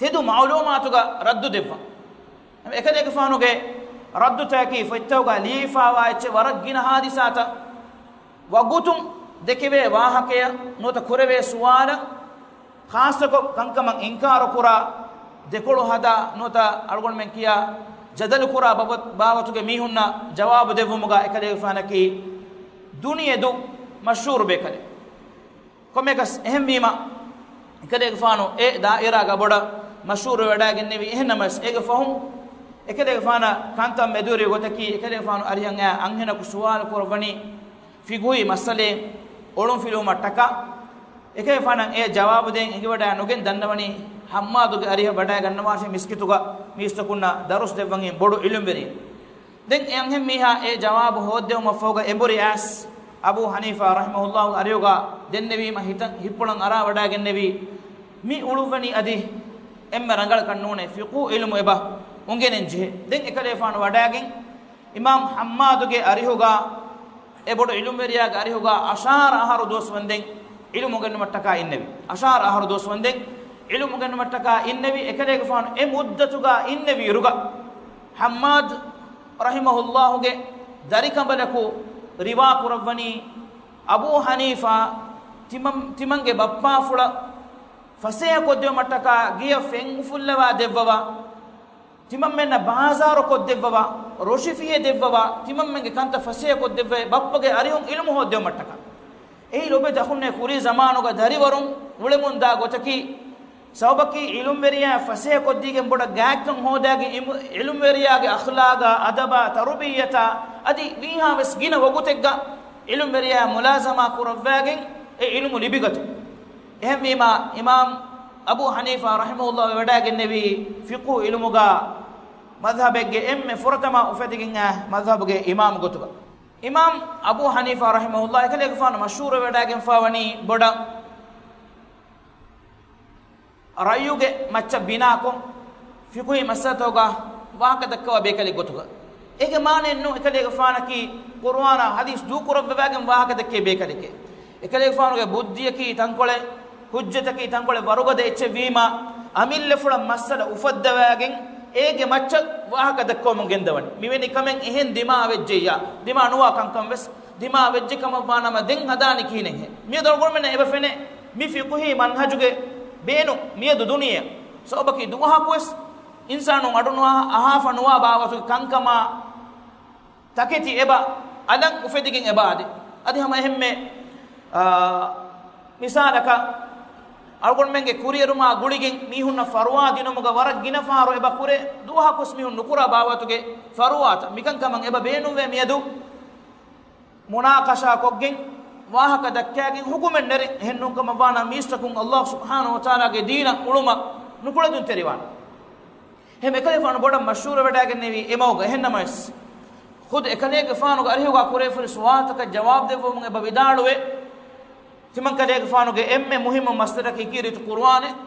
ތެދު މަޢުލޫމާތުގަ ރައްދު ދެއްވާ. އެކަލޭގެފާނުގެ ރައްދުތަކީ ފޮތްތަކުގަ ލިޔެފާވާ އެއްޗެއް ވަރަށް ގިނަ ހާދިސާތައް ވަގުތުން ދެކެވޭ ވާހަކަޔަށް ނުވަތަ ކުރެވޭ ސުވާލަށް ޚާއްޞަކޮށް ކަންކަމަށް އިންކާރު ކުރާ، ދެކޮޅު ހަދާ ނުވަތަ އަޅުގަނޑުމެން ކިޔާ ޖަދަލު ކުރާ ބަބަ-، ބާވަތުގެ މީހުންނަށް ޖަވާބު ދެއްވުމުގަ އެކަލޭގެފާނަކީ ދުނިޔެ ދުށް މަޝްހޫރު ބޭކަލެއް. ކޮންމެއަކަސް އެހެންވީމަ، އެކަލޭގެފާނު އެ ދާއިރާގަ ބޮޑަށް މަޝްހޫރު ވެވަޑައިގެންނެވި. އެހެންނަމަވެސް އޭގެ ފަހުން އެކަލޭގެފާނަށް ކަންތައް މެދުވެރި ގޮތަކީ އެކަލޭގެފާނު އަރިހަށް އަންހެނަކު ސުވާލު ކުރައްވަނީ ފިޤުހީ މައްސަލައެއް އޮޅުންފިލުވުމަށްޓަކާ، އެކަލޭގެފާނަށް އެ ޖަވާބު ދޭން އެނގިވަޑައި ނުގެން ދަންނަވަނީ ޙައްމާދުގެ އަރިހަށް ވަޑައިގަންނަވާށޭ މިސްކިތުގަ މީސްތަކުންނަށް ދަރުސް ދެއްވަންހެން ބޮޑު ޢިލްމުވެރިއެއް. ދެން އެ އަންހެން މީހާ އެ ޖަވާބު ހޯއްދެވުމަށްފަހުގަ އެނބުރި އައިސް އަބޫ ޙަނީފާ ރަޙިމަހުﷲ އަރިހުގަ ދެންނެވީމަ ހިތަށް ހިތްޕުޅަށް އަރާވަޑައިގެންނެވީ މި އުޅުއްވަނީ އަދި އެންމެ ރަނގަޅަކަށް ނޫނޭ، ފިޤުހު ޢިލްމު އެބަ އުނގެނެން ޖެހޭ. ދެން އެކަލޭފާނު ވަޑައިގެން އިމާމް ޙައްމާދުގެ އަރިހުގަ އެ ބޮޑު ޢިލްމުވެރިޔާގެ އަރިހުގަ އަށާރަ އަހަރު ދުވަސް ވަންދެން ޢިލްމު އުނގެނުމަށްޓަކާ އިންނެވި. އަށާރަ އަހަރު ދުވަސް ވަންދެން ޢިލްމު އުނގެނުމަށްޓަކާ އިންނެވި. އެކަލޭގެފާނު އެ މުއްދަތުގަ އިންނެވިއިރުގަ ޙައްމާދު ރަޙިމަހުﷲގެ ދަރިކަނބަލަކު ރިވާ ކުރައްވަނީ އަބޫ ޙަނީފާ ތިމަން-، ތިމަންގެ ބައްޕާފުޅަށް ފަސޭހަ ކޮށްދެވުމަށްޓަކާ ގެޔަށް ފެން އުފުއްލަވާ ދެއްވަވާ، ތިމަންމެންނަށް ބާޒާރު ކޮށްދެއްވަވާ، ރޮށިފިހެ ދެއްވަވާ، ތިމަންމެންގެ ކަންތައް ފަސޭހަ ކޮށްދެއްވައި، ބައްޕަގެ އަރިހުން ޢިލްމު ހޯއްދެވުމަށްޓަކާ. އެއީ ލޮބެ ދަޚުންނޭ ކުރީ ޒަމާނުގަ ދަރިވަރުން އުޅެމުންދާ ގޮތަކީ، ސަބަބަކީ ޢިލްމުވެރިޔާ ފަސޭހަ ކޮށްދީގެން ބޮޑަށް ގާތްކަން ހޯދާގެ ޢިމު-، ޢިލްމުވެރިޔާގެ އަޚްލާގާ، އަދަބާ، ތަރުބިއްޔަތާ އަދި ވީހާވެސް ގިނަ ވަގުތެއްގަ ޢިލްމުވެރިޔާ މުލާޒަމާ ކުރައްވާގެން އެ ޢިލްމު ލިބިގަތު. އެހެންވީމާ، އިމާމް އަބޫ ޙަނީފާ ރަޙިމަހުﷲ ވެވަޑައިގެންނެވީ ފިޤުހު ޢިލްމުގަ މަޛްހަބެއްގެ އެންމެ ފުރަތަމަ އުފެދިގެން އާ މަޛްހަބުގެ އިމާމު ގޮތުގަ. އިމާމް އަބޫ ޙަނީފާ ރަޙިމަހުﷲ އެކަލޭގެފާނު މަޝްހޫރު ވެވަޑައިގެންފާވަނީ ބޮޑަށް ރައްޔުގެ މައްޗަށް ބިނާކޮށް، ފިޤުހީ މައްސަލަތަކުގަ ވާހަކަ ދައްކަވާ ބޭކަލެއް ގޮތުގަ. އޭގެ މާނައެއް ނޫން އެކަލޭގެފާނަކީ ޤުރުއާނާ ޙަދީޘް ދޫކުރައްވަވާގެން ވާހަކަ ދެއްކޭ ބޭކަލެކޭ. އެކަލޭގެފާނުގެ ބުއްދިއަކީ ތަންކޮޅެއް، ޙުއްޖަތަކީ ތަންކޮޅެއް ވަރުގަދަ އެއްޗެއް ވީމާ، އަމިއްލަފުޅަށް މައްސަލަ އުފައްދަވާގެން އޭގެ މައްޗަށް ވާހަކަ ދައްކަވަމުން ގެންދަވަނީ. މިވެނި ކަމެއް އެހެން ދިމާވެއްޖެއްޔާ، ދިމާ ނުވާ ކަންކަން ވެސް ދިމާވެއްޖެ ކަމަށްވާނަމަ، ދެން ހަދާނީ ކިހިނެއްހޭ؟ މިއަދު އަޅުގަނޑުމެންނަށް އެބަ ފެނޭ މި ފިޤުހީ މަންހަޖުގެ ބޭނުން މިއަދު ދުނިޔެއަށް. ސަބަބަކީ ދުވަހަކުވެސް އިންސާނުން އަޑުނުވާ، އަހާފަ ނުވާ ބާވަތުގެ ކަންކަމާ ތަކެތި އެބަ އަލަށް އުފެދިގެން އެބަ އަދި. އަދި ހަމަ އެހެންމެ، އާ، މިސާލަކަށް އަޅުގަނޑުމެންގެ ކުރިއެރުމާ ގުޅިގެން މީހުންނަށް ފަރުވާ ދިނުމުގަ ވަރަށް ގިނަ ފަހަރު އެބަ ކުރޭ، ދުވަހަކުވެސް މީހުން ނުކުރާ ބާވަތުގެ ފަރުވާތައް. މިކަންކަމަށް އެބަ ބޭނުންވޭ މިއަދު މުނާޤަޝާ ކޮށްގެން، ވާހަކަ ދައްކާގެން ހުކުމެއް ނެރެ. އެހެން ނޫންކަމަށްވާނަމަ މީސްތަކުން ﷲ ސުބްޙާނަހޫ ވަތަޢާލާގެ ދީނަށް އުޅުމަށް ނުކުޅެދުންތެރިވާނެ. އެހެން އެކަލޭގެފާނު ބޮޑަށް މަޝްހޫރުވެވަޑައިގެންނެވީ އެމަގުގަ. އެހެންނަމަވެސް، ޚުދު އެކަލޭގެފާނުގެ އަރިހުގަ ކުރެވިފައިވާ ސުވާލުތަކަށް ޖަވާބު ދެއްވަމުން އެބަ ވިދާޅުވޭ، ތިމަން ކަލޭގެފާނުގެ އެންމެ މުހިއްމު މައްސަލައަކީ ކީރިތި ޤުރުއާނެއް.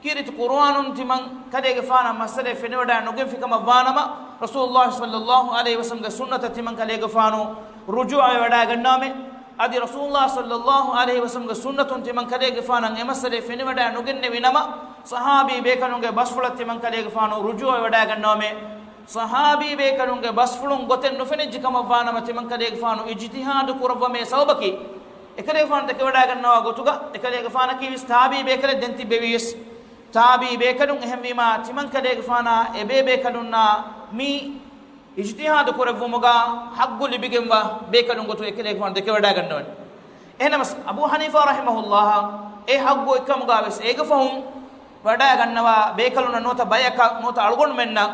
ކީރިތި ޤުރުއާނުން ތިމަން ކަލޭގެފާނަށް މައްސަލައެއް ފެނިވަޑައި ނުގެންފި ކަމަށް ވާނަމަ، ރަސޫލުﷲ ޞައްލަﷲ ޢަލައިހި ވަސައްލަމްގެ ސުންނަތަށް ތިމަން ކަލޭގެފާނު ރުޖޫޢަވެވަޑައިގަންނާމެ. އަދި ރަސޫލުﷲ ޞައްލަﷲ ޢަލައިހި ވަސައްލަމްގެ ސުންނަތުން ތިމަން ކަލޭގެފާނަށް އެ މައްސަލައެއް ފެނިވަޑައި ނުގެންނެވި ނަމަ، ޞަޙާބީ ބޭކަލުންގެ ބަސްފުޅަށް ތިމަން ކަލޭގެފާނު ރުޖޫޢަވެވަޑައިގަންނަވަމޭ. ޞަޙާބީ ބޭކަލުންގެ ބަސްފުޅުން ގޮތެއް ނުފެނިއްޖެ ކަމަށްވާނަމަ، ތިމަން ކަލޭގެފާނު އިޖްތިހާދު ކުރައްވަމޭ ސަބަބަކީ، އެކަލޭގެފާނު ދެކެވަޑައިގަންނަވާ ގޮތުގަ، އެކަލޭގެފާނަކީ ވެސް ތާބިޢީ ބޭކަލެއް ދެން ތިއްބެވިޔަސް. ތާބިޢީ ބޭކަލުން އެހެންވީމާ، ތިމަން ކަލޭގެފާނާ އެބޭބޭކަލުންނާ މި އިޖްތިހާދު ކުރެއްވުމުގަ ޙައްޤު ލިބިގެންވާ ބޭކަލުން ގޮތުގަ އެކަލޭގެފާނު ދެކެވަޑައިގަންނަވަނީ. އެހެނަމަސް، އަބޫ ޙަނީފާ ރަޙިމަހުﷲ އެ ޙައްޤު އެއްކަމުގަ ވެސް އޭގެ ފަހުން ވަޑައިގަންނަވާ ބޭކަލުންނަށް ނުވަތަ ބަޔަކަށް ނުވަތަ އަޅުގަނޑުމެންނަށް،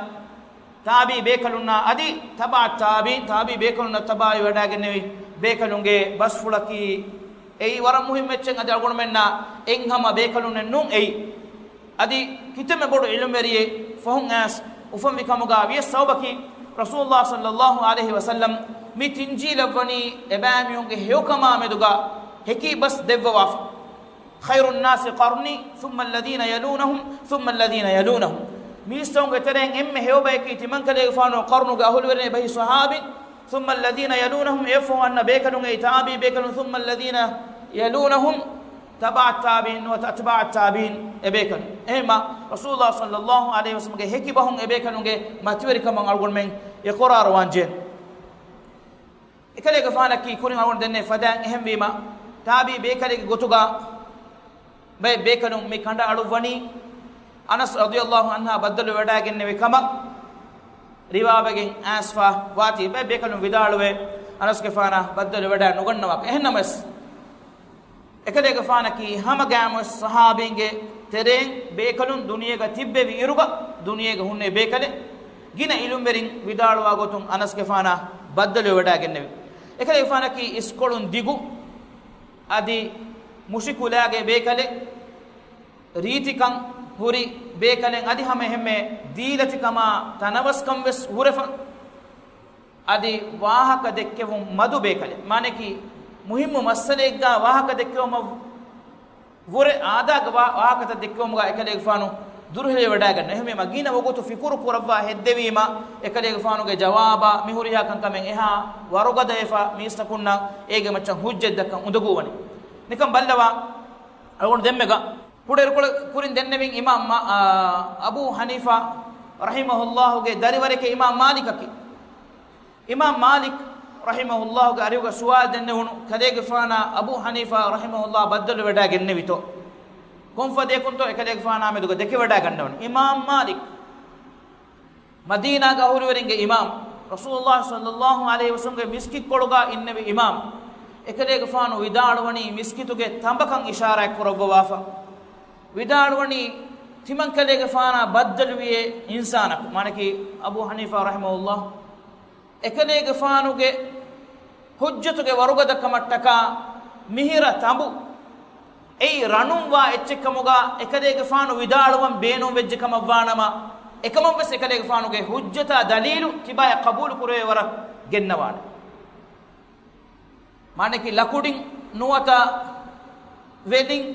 ތާބިޢީ ބޭކަލުންނާ އަދި ތަބަޢަ ތާބިޢީން، ތާބިޢީ ބޭކަލުންނަށް ތަބަޢީ ވަޑައިގެންނެވި ބޭކަލުންގެ ބަސްފުޅަކީ އެއީ ވަރަށް މުހިއްމު އެއްޗެއް. އަދި އަޅުގަނޑުމެންނާ އެއްހަމަ ބޭކަލުންނެއް ނޫން އެއީ. އަދި ކިތަންމެ ބޮޑު ޢިލްމުވެރިއެއް ފަހުން އައިސް އުފަންވި ކަމުގަ ވިޔަސް ސަބަބަކީ، ރަސޫލުﷲ ޞައްލަﷲ ޢަލައިހި ވަސައްލަމް މި ތިން ޖީލަށްވަނީ އެބައިމީހުންގެ ހެޔޮކަމާ މެދުގަ ހެކި ބަސް ދެއްވަވާފަ. خير الناس قرني ثم الذين يلونهم ثم الذين يلونهم. މީސްތަކުންގެ ތެރެއިން އެންމެ ހެޔޮ ބަޔަކީ ތިމަންކަލޭގެފާނު ޤަރުނުގެ އަހުލުވެރިން އެބަހީ ޞަޙާބީން، ثم الذين يلونهم، އެއަށްފަހު އަންނަ ބޭކަލުން އެއީ ތާބިޢީ ބޭކަލުން، ثم الذين يلونهم، ތަބަޢަ ތާބިޢީން ނުވަތަ އަތްބަޢަ ތާބިޢީން އެބޭކަލުން. އެހެންމާ، ރަސޫލުﷲ ޞައްލަﷲ ޢަލައިހި ވަސައްލަމްގެ ހެކި ބަހުން އެބޭކަލުންގެ މަތިވެރިކަމަށް އަޅުގަނޑުމެން އިޤުރާރު ވާންޖެހޭނެ. އެކަލޭގެފާނަކީ ކުރިން އަޅުގަނޑު ދެންނެވި ފަދައިން އެހެންވީމަ، ތާބިޢީ ބޭކަލެއްގެ ގޮތުގަ ބައެއް ބޭކަލުން މި ކަނޑައަޅުއްވަނީ، އަނަސް ރަޟިޔަﷲ ޢަންހާ ބައްދަލުވެވަޑައިގެންނެވި ކަމަށް ރިވާވެގެން އައިސްފަ ވާތީ، ބައެއް ބޭކަލުން ވިދާޅުވޭ، އަނަސްގެފާނާ ބައްދަލުވެވަޑައި ނުގަންނަވާކަށް. އެހެންނަމަވެސް، އެކަލޭގެފާނަކީ ހަމަގައިމުވެސް ޞަޙާބީންގެ ތެރެއިން ބޭކަލުން ދުނިޔޭގަ ތިއްބެވި އިރުގަ ދުނިޔޭގަ ހުންނެވި ބޭކަލެއް. ގިނަ ޢިލްމުވެރިން ވިދާޅުވާ ގޮތުން އަނަސްގެފާނާ ބައްދަލުވެވަޑައިގެންނެވި. އެކަލޭގެފާނަކީ އިސްކޮޅުން ދިގު، އަދި މުށިކުލައިގެ ބޭކަލެއް، ރީތިކަން ހުރި ބޭކަލެއް، އަދި ހަމަ އެހެންމެ ދީލަތިކަމާ ތަނަވަސްކަންވެސް ހުރެފަ. އަދި ވާހަކަ ދެއްކެވުން މަދު ބޭކަލެއް. މާނައަކީ، މުހިއްމު މައްސަލައެއްގަ ވާހަކަ ދެއްކެވުމަށް ވުރެ އާދައިގެ ވާ-، ވާހަކަތައް ދެއްކެވުމުގަ އެކަލޭގެފާނު ދުރުހެލިވެވަޑައިގަންނަ. އެހެންވީމަ، ގިނަ ވަގުތު ފިކުރު ކުރައްވާ ހެއްދެވީމަ، އެކަލޭގެފާނުގެ ޖަވާބާ މިހުރިހާ ކަންކަމެއް އެހާ ވަރުގަދަވެފަ، މީސްތަކުންނަށް އޭގެ މައްޗަށް ހުއްޖަތް ދައްކަން އުނދަގޫވަނީ. ނިކަން ބައްލަވާ، އަޅުގަނޑު ދެންމެގަ ކުޑައިރުކޮޅަށް ކުރިން ދެންނެވިން އިމާމް މާ-، އާ، އަބޫ ޙަނީފާ ރަޙިމަހުﷲގެ ދަރިވަރެކޭ އިމާމް މާލިކަކީ. އިމާމް މާލިކް ރަޙިމަހުﷲގެ އަރިހުގަ ސުވާލު ދެންނެވުނު، ކަލޭގެފާނާ އަބޫ ޙަނީފާ ރަޙިމަހުﷲ ބައްދަލުވެވަޑައިގެންނެވިތޯ؟ ކޮން ފަދައަކުންތޯ އެކަލޭގެފާނާ މެދުގަ ދެކެވަޑައިގަންނަވަނީ؟ އިމާމް މާލިކް، މަދީނާގެ އަހުލުވެރިންގެ އިމާމް، ރަސޫލުﷲ ޞައްލަﷲ ޢަލައިހި ވަސައްލަމްގެ މިސްކިތްކޮޅުގަ އިންނެވި އިމާމް، އެކަލޭގެފާނު ވިދާޅުވަނީ މިސްކިތުގެ ތަނބަކަށް އިޝާރާތް ކުރައްވަވާފަ. ވިދާޅުވަނީ، ތިމަންކަލޭގެފާނާ ބައްދަލުވިޔޭ އިންސާނަކު، މާނައަކީ އަބޫ ޙަނީފާ ރަޙިމަހުﷲ، އެކަލޭގެފާނުގެ ޙުއްޖަތުގެ ވަރުގަދަކަމަށްޓަކާ މިހިރަ ތަނބު އެއީ ރަނުން ވާ އެއްޗެއްކަމުގަ އެކަލޭގެފާނު ވިދާޅުވަން ބޭނުންވެއްޖެ ކަމަށްވާނަމަ، އެކަމަށްވެސް އެކަލޭގެފާނުގެ ޙުއްޖަތާ ދަލީލު ތިބާޔަށް ޤަބޫލު ކުރެވޭ ވަރަށް ގެންނަވާނެ. މާނައަކީ ލަކުޑިން ނުވަތަ ވެލިން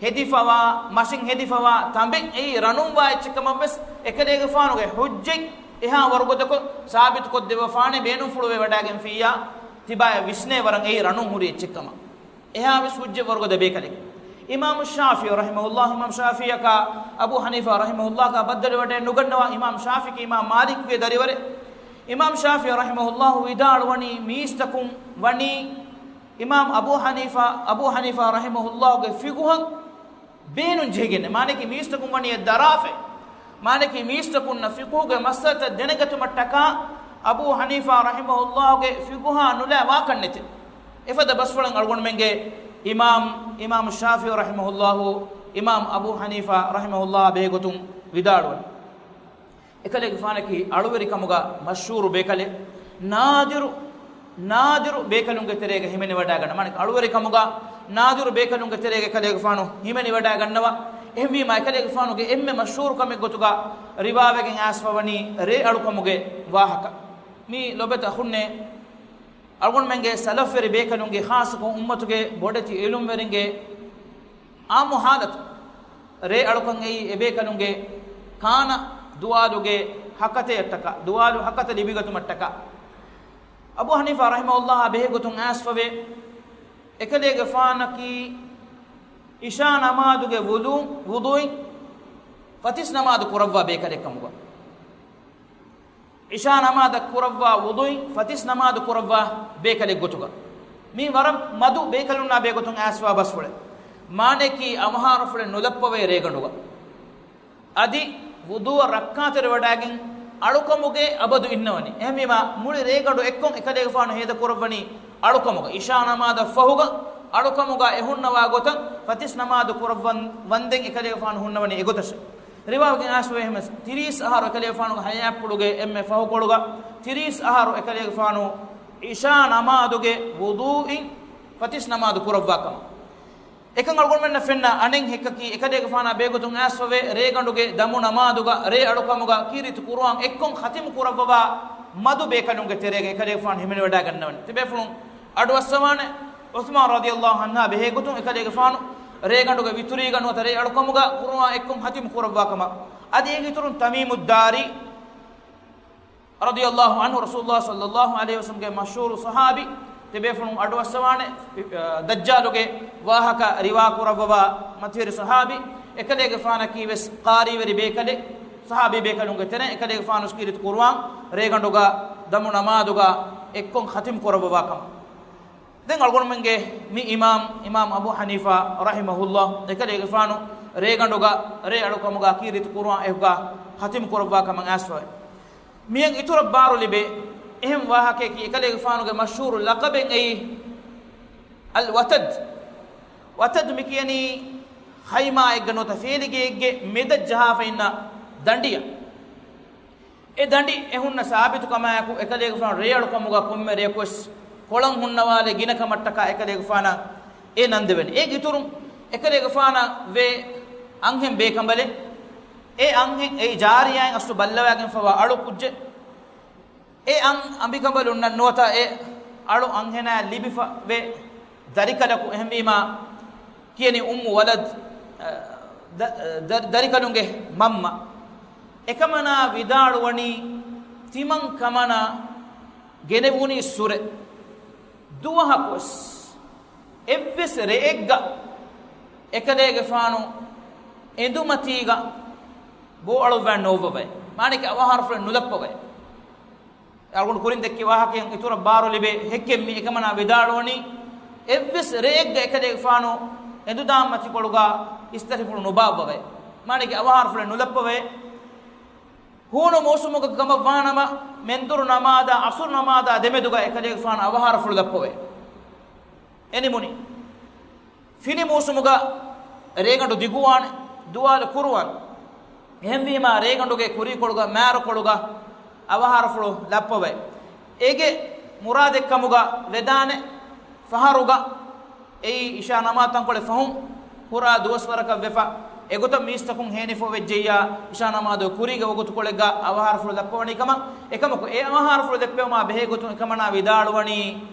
ހެދިފަވާ، މަށިން ހެދިފަވާ ތަނބެއް އެއީ ރަނުން ވާ އެއްޗެއްކަމަށްވެސް އެކަލޭގެފާނުގެ ޙުއްޖަތް އެހާ ވަރުގަދަކޮށް ސާބިތުކޮށްދެއްވަފާނެ، ބޭނުންފުޅުވެވަޑައިގެންފިއްޔާ ތިބާޔަށް ވިސްނޭ ވަރަށް އެއީ ރަނުން ހުރި އެއްޗެއްކަމަށް. އެހާވެސް ޙުއްޖަތް ވަރުގަދަ ބޭކަލެއް. އިމާމު ޝާފިޢީ ރަޙިމަހުﷲ، އިމާމް ޝާފިޢީއަކާ އަބޫ ޙަނީފާ ރަޙިމަހުﷲއަކާ ބައްދަލުވެވަޑައެއް ނުގަންނަވާ، އިމާމް ޝާފިޢީ އިމާމް މާލިކުގެ ދަރިވަރެއް. އިމާމް ޝާފިޢީ ރަޙިމަހުﷲ ވިދާޅުވަނީ، މީސްތަކުން ވަނީ އިމާމް އަބޫ ޙަނީފާ، އަބޫ ޙަނީފާ ރަޙިމަހުﷲގެ ފިޤުހަށް ބޭނުން ޖެހިގެން. މާނައަކީ މީސްތަކުން ވަނީ އެއް ދަރާފަ. މާނައަކީ މީސްތަކުންނަށް ފިޤުހުގެ މައްސަލަތައް ދެނެގަތުމަށްޓަކާ އަބޫ ޙަނީފާ ރަޙިމަހުﷲގެ ފިޤުހާ ނުލާ ވާކަށް ނެތެ. އެފަދަ ބަސްފުޅެއް އަޅުގަނޑުމެންގެ އިމާމް، އިމާމް ޝާފިޢީ ރަޙިމަހުﷲ، އިމާމް އަބޫ ޙަނީފާ ރަޙިމަހުﷲ ބެހޭގޮތުން ވިދާޅުވަނީ. އެކަލޭގެފާނަކީ އަޅުވެރިކަމުގަ މަޝްހޫރު ބޭކަލެއް، ނާދިރު، ނާދިރު ބޭކަލުންގެ ތެރޭގަ ހިމެނިވަޑައިގަންނަ. މާނައަކީ އަޅުވެރިކަމުގަ ނާދިރު ބޭކަލުންގެ ތެރޭގަ އެކަލޭގެފާނު ހިމެނިވަޑައިގަންނަވާ. އެހެންވީމާ، އެކަލޭގެފާނުގެ އެންމެ މަޝްހޫރު ކަމެއް ގޮތުގަ ރިވާވެގެން އައިސްފަވަނީ ރޭ އަޅުކަމުގެ ވާހަކަ. މީ ލޮބެތި އަޚުންނޭ، އަޅުގަނޑުމެންގެ ސަލަފްވެރި ބޭކަލުންގެ، ޚާއްޞަކޮށް އުއްމަތުގެ ބޮޑެތި ޢިލްމުވެރިންގެ އާއްމު ޙާލަތު، ރޭ އަޅުކަން އެއީ އެބޭކަލުންގެ ކާނަ ދުވާލުގެ ހަކަތަޔަށްޓަކާ، ދުވާލު ހަކަތަ ލިބިގަތުމަށްޓަކާ. އަބޫ ޙަނީފާ ރަޙިމަހުﷲއާ ބެހޭގޮތުން އައިސްފަވޭ، އެކަލޭގެފާނަކީ އިޝާ ނަމާދުގެ ވުޟޫ، ވުޟޫއިން ފަތިސް ނަމާދު ކުރައްވާ ބޭކަލެއް ކަމުގަ. އިޝާ ނަމާދަށް ކުރައްވާ ވުޟޫއިން ފަތިސް ނަމާދު ކުރައްވާ ބޭކަލެއް ގޮތުގަ. މީ ވަރަށް މަދު ބޭކަލުންނާ ބެހޭގޮތުން އައިސްވާ ބަސްފުޅެއް. މާނަޔަކީ އަވަހާރަފުޅެއް ނުލައްޕަވޭ ރޭގަނޑުގަ. އަދި ވުޟޫއަށް ރައްކާތެރިވަޑައިގެން އަޅުކަމުގައި އަބަދު އިންނަވަނީ. އެހެންވީމާ، މުޅި ރޭގަނޑު އެއްކޮށް އެކަލޭގެފާނު ހޭދަކުރައްވަނީ އަޅުކަމުގަ. އިޝާ ނަމާދަށް ފަހުގަ އަޅުކަމުގަ އެ ހުންނަވާ ގޮތަށް ފަތިސް ނަމާދު ކުރައްވަން، ވަންދެން އެކަލޭގެފާނު ހުންނަވަނީ އެގޮތަށެ. ރިވާވެގެން އައިސްފަވޭ ހަމަ ތިރީސް އަހަރު އެކަލޭގެފާނުގެ ހަޔާތްޕުޅުގެ އެންމެ ފަހުކޮޅުގަ، ތިރީސް އަހަރު އެކަލޭގެފާނު އިޝާ ނަމާދުގެ ވުޟޫއިން ފަތިސް ނަމާދު ކުރައްވާ ކަމަށް. އެކަން އަޅުގަނޑުމެންނަށް ފެންނަ އަނެއް ހެއްކަކީ، އެކަލޭގެފާނާ ބެހޭގޮތުން އައިސްފަވޭ، ރޭގަނޑުގެ ދަމު ނަމާދުގަ، ރޭ އަޅުކަމުގަ ކީރިތި ޤުރުއާން އެއްކޮށް ޚަތިމު ކުރައްވަވާ މަދު ބޭކަލުންގެ ތެރޭގަ އެކަލޭގެފާނު ހިމެނިވަޑައިގަންނަވަނީ. ތިބޭފުޅުން އަޑުއައްސަވާނެ، ޢުޘްމާން ރަޟިޔަﷲ ޢަންހާ ބެހޭގޮތުން އެކަލޭގެފާނު ރޭގަނޑުގެ ވިތުރީގަ ނުވަތަ ރޭ އަޅުކަމުގަ ޤުރުއާން އެއްކޮށް ޚަތިމު ކުރައްވާ ކަމަށް. އަދި އޭގެ އިތުރުން ތަމީމުއްދާރީ ރަޟިޔަﷲ ޢަންހު، ރަސޫލުﷲ ޞައްލަﷲ ޢަލައިހި ވަސައްލަމްގެ މަޝްހޫރު ޞަޙާބީ، ތިބޭފުޅުން އަޑުއައްސަވާނެ، އަ، ދައްޖާލުގެ ވާހަކަ ރިވާ ކުރައްވަވާ މަތިވެރި ޞަޙާބީ، އެކަލޭގެފާނަކީ ވެސް ޤާރީވެރި ބޭކަލެއް، ޞަޙާބީ ބޭކަލުންގެ ތެރެއިން އެކަލޭގެފާނު ކީރިތި ޤުރުއާން ރޭގަނޑުގަ ދަމު ނަމާދުގަ އެއްކޮށް ޚަތިމް ކުރައްވަވާ ކަމަށް. ދެން އަޅުގަނޑުމެންގެ މި އިމާމް، އިމާމް އަބޫ ޙަނީފާ ރަޙިމަހުﷲ، އެކަލޭގެފާނު ރޭގަނޑުގަ ރޭ އަޅުކަމުގަ ކީރިތި ޤުރުއާން އެކުގަ ޚަތިމް ކުރައްވާ ކަމަށް އައިސްފަވޭ. މިއަށް އިތުރަށް ބާރު ލިބޭ އެހެން ވާހަކައަކީ، އެކަލޭގެފާނުގެ މަޝްހޫރު ލަޤަބެއް އެއީ އަލް ވަތަދް. ވަތަދް މި ކިޔަނީ ޚައިމާއެއްގަ ނުވަތަ ފޭލިގެއެއްގެ މެދަށް ޖަހާފަ އިންނަ ދަނޑިއަށް. އެ ދަނޑި އެ ހުންނަ ސާބިތު ކަމާއެކު، އެކަލޭގެފާނު ރޭ އަޅުކަމުގަ ކޮންމެ ރެޔަކުވެސް ކޮޅަށް ހުންނަވާލޭ ގިނަ ކަމަށްޓަކާ އެކަލޭގެފާނަށް އެ ނަން ދެވެނީ. އޭގެ އިތުރުން އެކަލޭގެފާނަށް ވޭ އަންހެން ބޭކަނބަލެއް. އެ އަންހެން އެއީ ޖާރިޔާއިން އަސްލު ބައްލަވާގެންފަވާ އަޅު ކުއްޖެއް. އެ އަން އަނބިކަނބަލުންނަށް ނުވަތަ އެ އަޅު އަންހެނާ ލިބިފަ ވޭ ދަރިކަލަކު، އެހެންވީމާ ކިޔަނީ އުއްމު ވަލަދް، އަ، ދަ-، ދަ-، ދަރިކަލުންގެ މަންމަ. އެކަމަނާ ވިދާޅުވަނީ ތިމަން ކަމަނާ ގެނެވުނީ ސުރެ. ދުވަހަކުވެސް އެއްވެސް ރެއެއްގަ އެކަލޭގެފާނު އެނދުމަތީގަ ބޯ އަޅުއްވާ ނޯއްވަވައެ. މާނައަކީ އަވަހާރަފުޅެއް ނުލައްޕަވައެ. އަޅުގަނޑު ކުރިން ދެއްކި ވާހަކައިން އިތުރަށް ބާރު ލިބޭ ހެއްކެއް މި. އެކަމަނާ ވިދާޅުވަނީ، އެއްވެސް ރެއެއްގަ އެކަލޭގެފާނު އެނދުދާން މަތިކޮޅުގަ އިސްތަށިފުޅު ނުބާއްވަވައެ. މާނައަކީ އަވަހާރަފުޅެއް ނުލައްޕަވައެ. ހޫނު މޫސުމުގަ ކަމަށް ވާނަމަ، މެންދުރު ނަމާދާ އަސުރު ނަމާދާ ދެމެދުގަ އެކަލޭގެފާނު އަވަހާރަފުޅު ލައްޕަވައެ. އެނިމުނީ. ފިނި މޫސުމުގަ ރޭގަނޑު ދިގުވާނެ، ދުވާލު ކުރުވާނެ. އެހެންވީމާ، ރޭގަނޑުގެ ކުރީކޮޅުގަ، މާރުކޮޅުގަ އަވަހާރަފުޅު ލައްޕަވައި. އޭގެ މުރާދެއްކަމުގަ ވެދާނެ ފަހަރުގަ، އެއީ އިޝާ ނަމާދު ތަންކޮޅެއް ފަހުން ކުރާ ދުވަސްވަރަކަށް ވެފަ. އެގޮތަށް މީސްތަކުން ހޭނިފޮވެއްޖެއްޔާ، އިޝާ ނަމާދު ކުރީގެ ވަގުތުކޮޅެއްގަ އަވަހާރަފުޅު ލައްޕަވަނީ ކަމަށް. އެކަމަކު، އެ އަވަހާރަފުޅު ލެއްޕެވުމާ ބެހޭގޮތުން އެކަމަނާ ވިދާޅުވަނީ،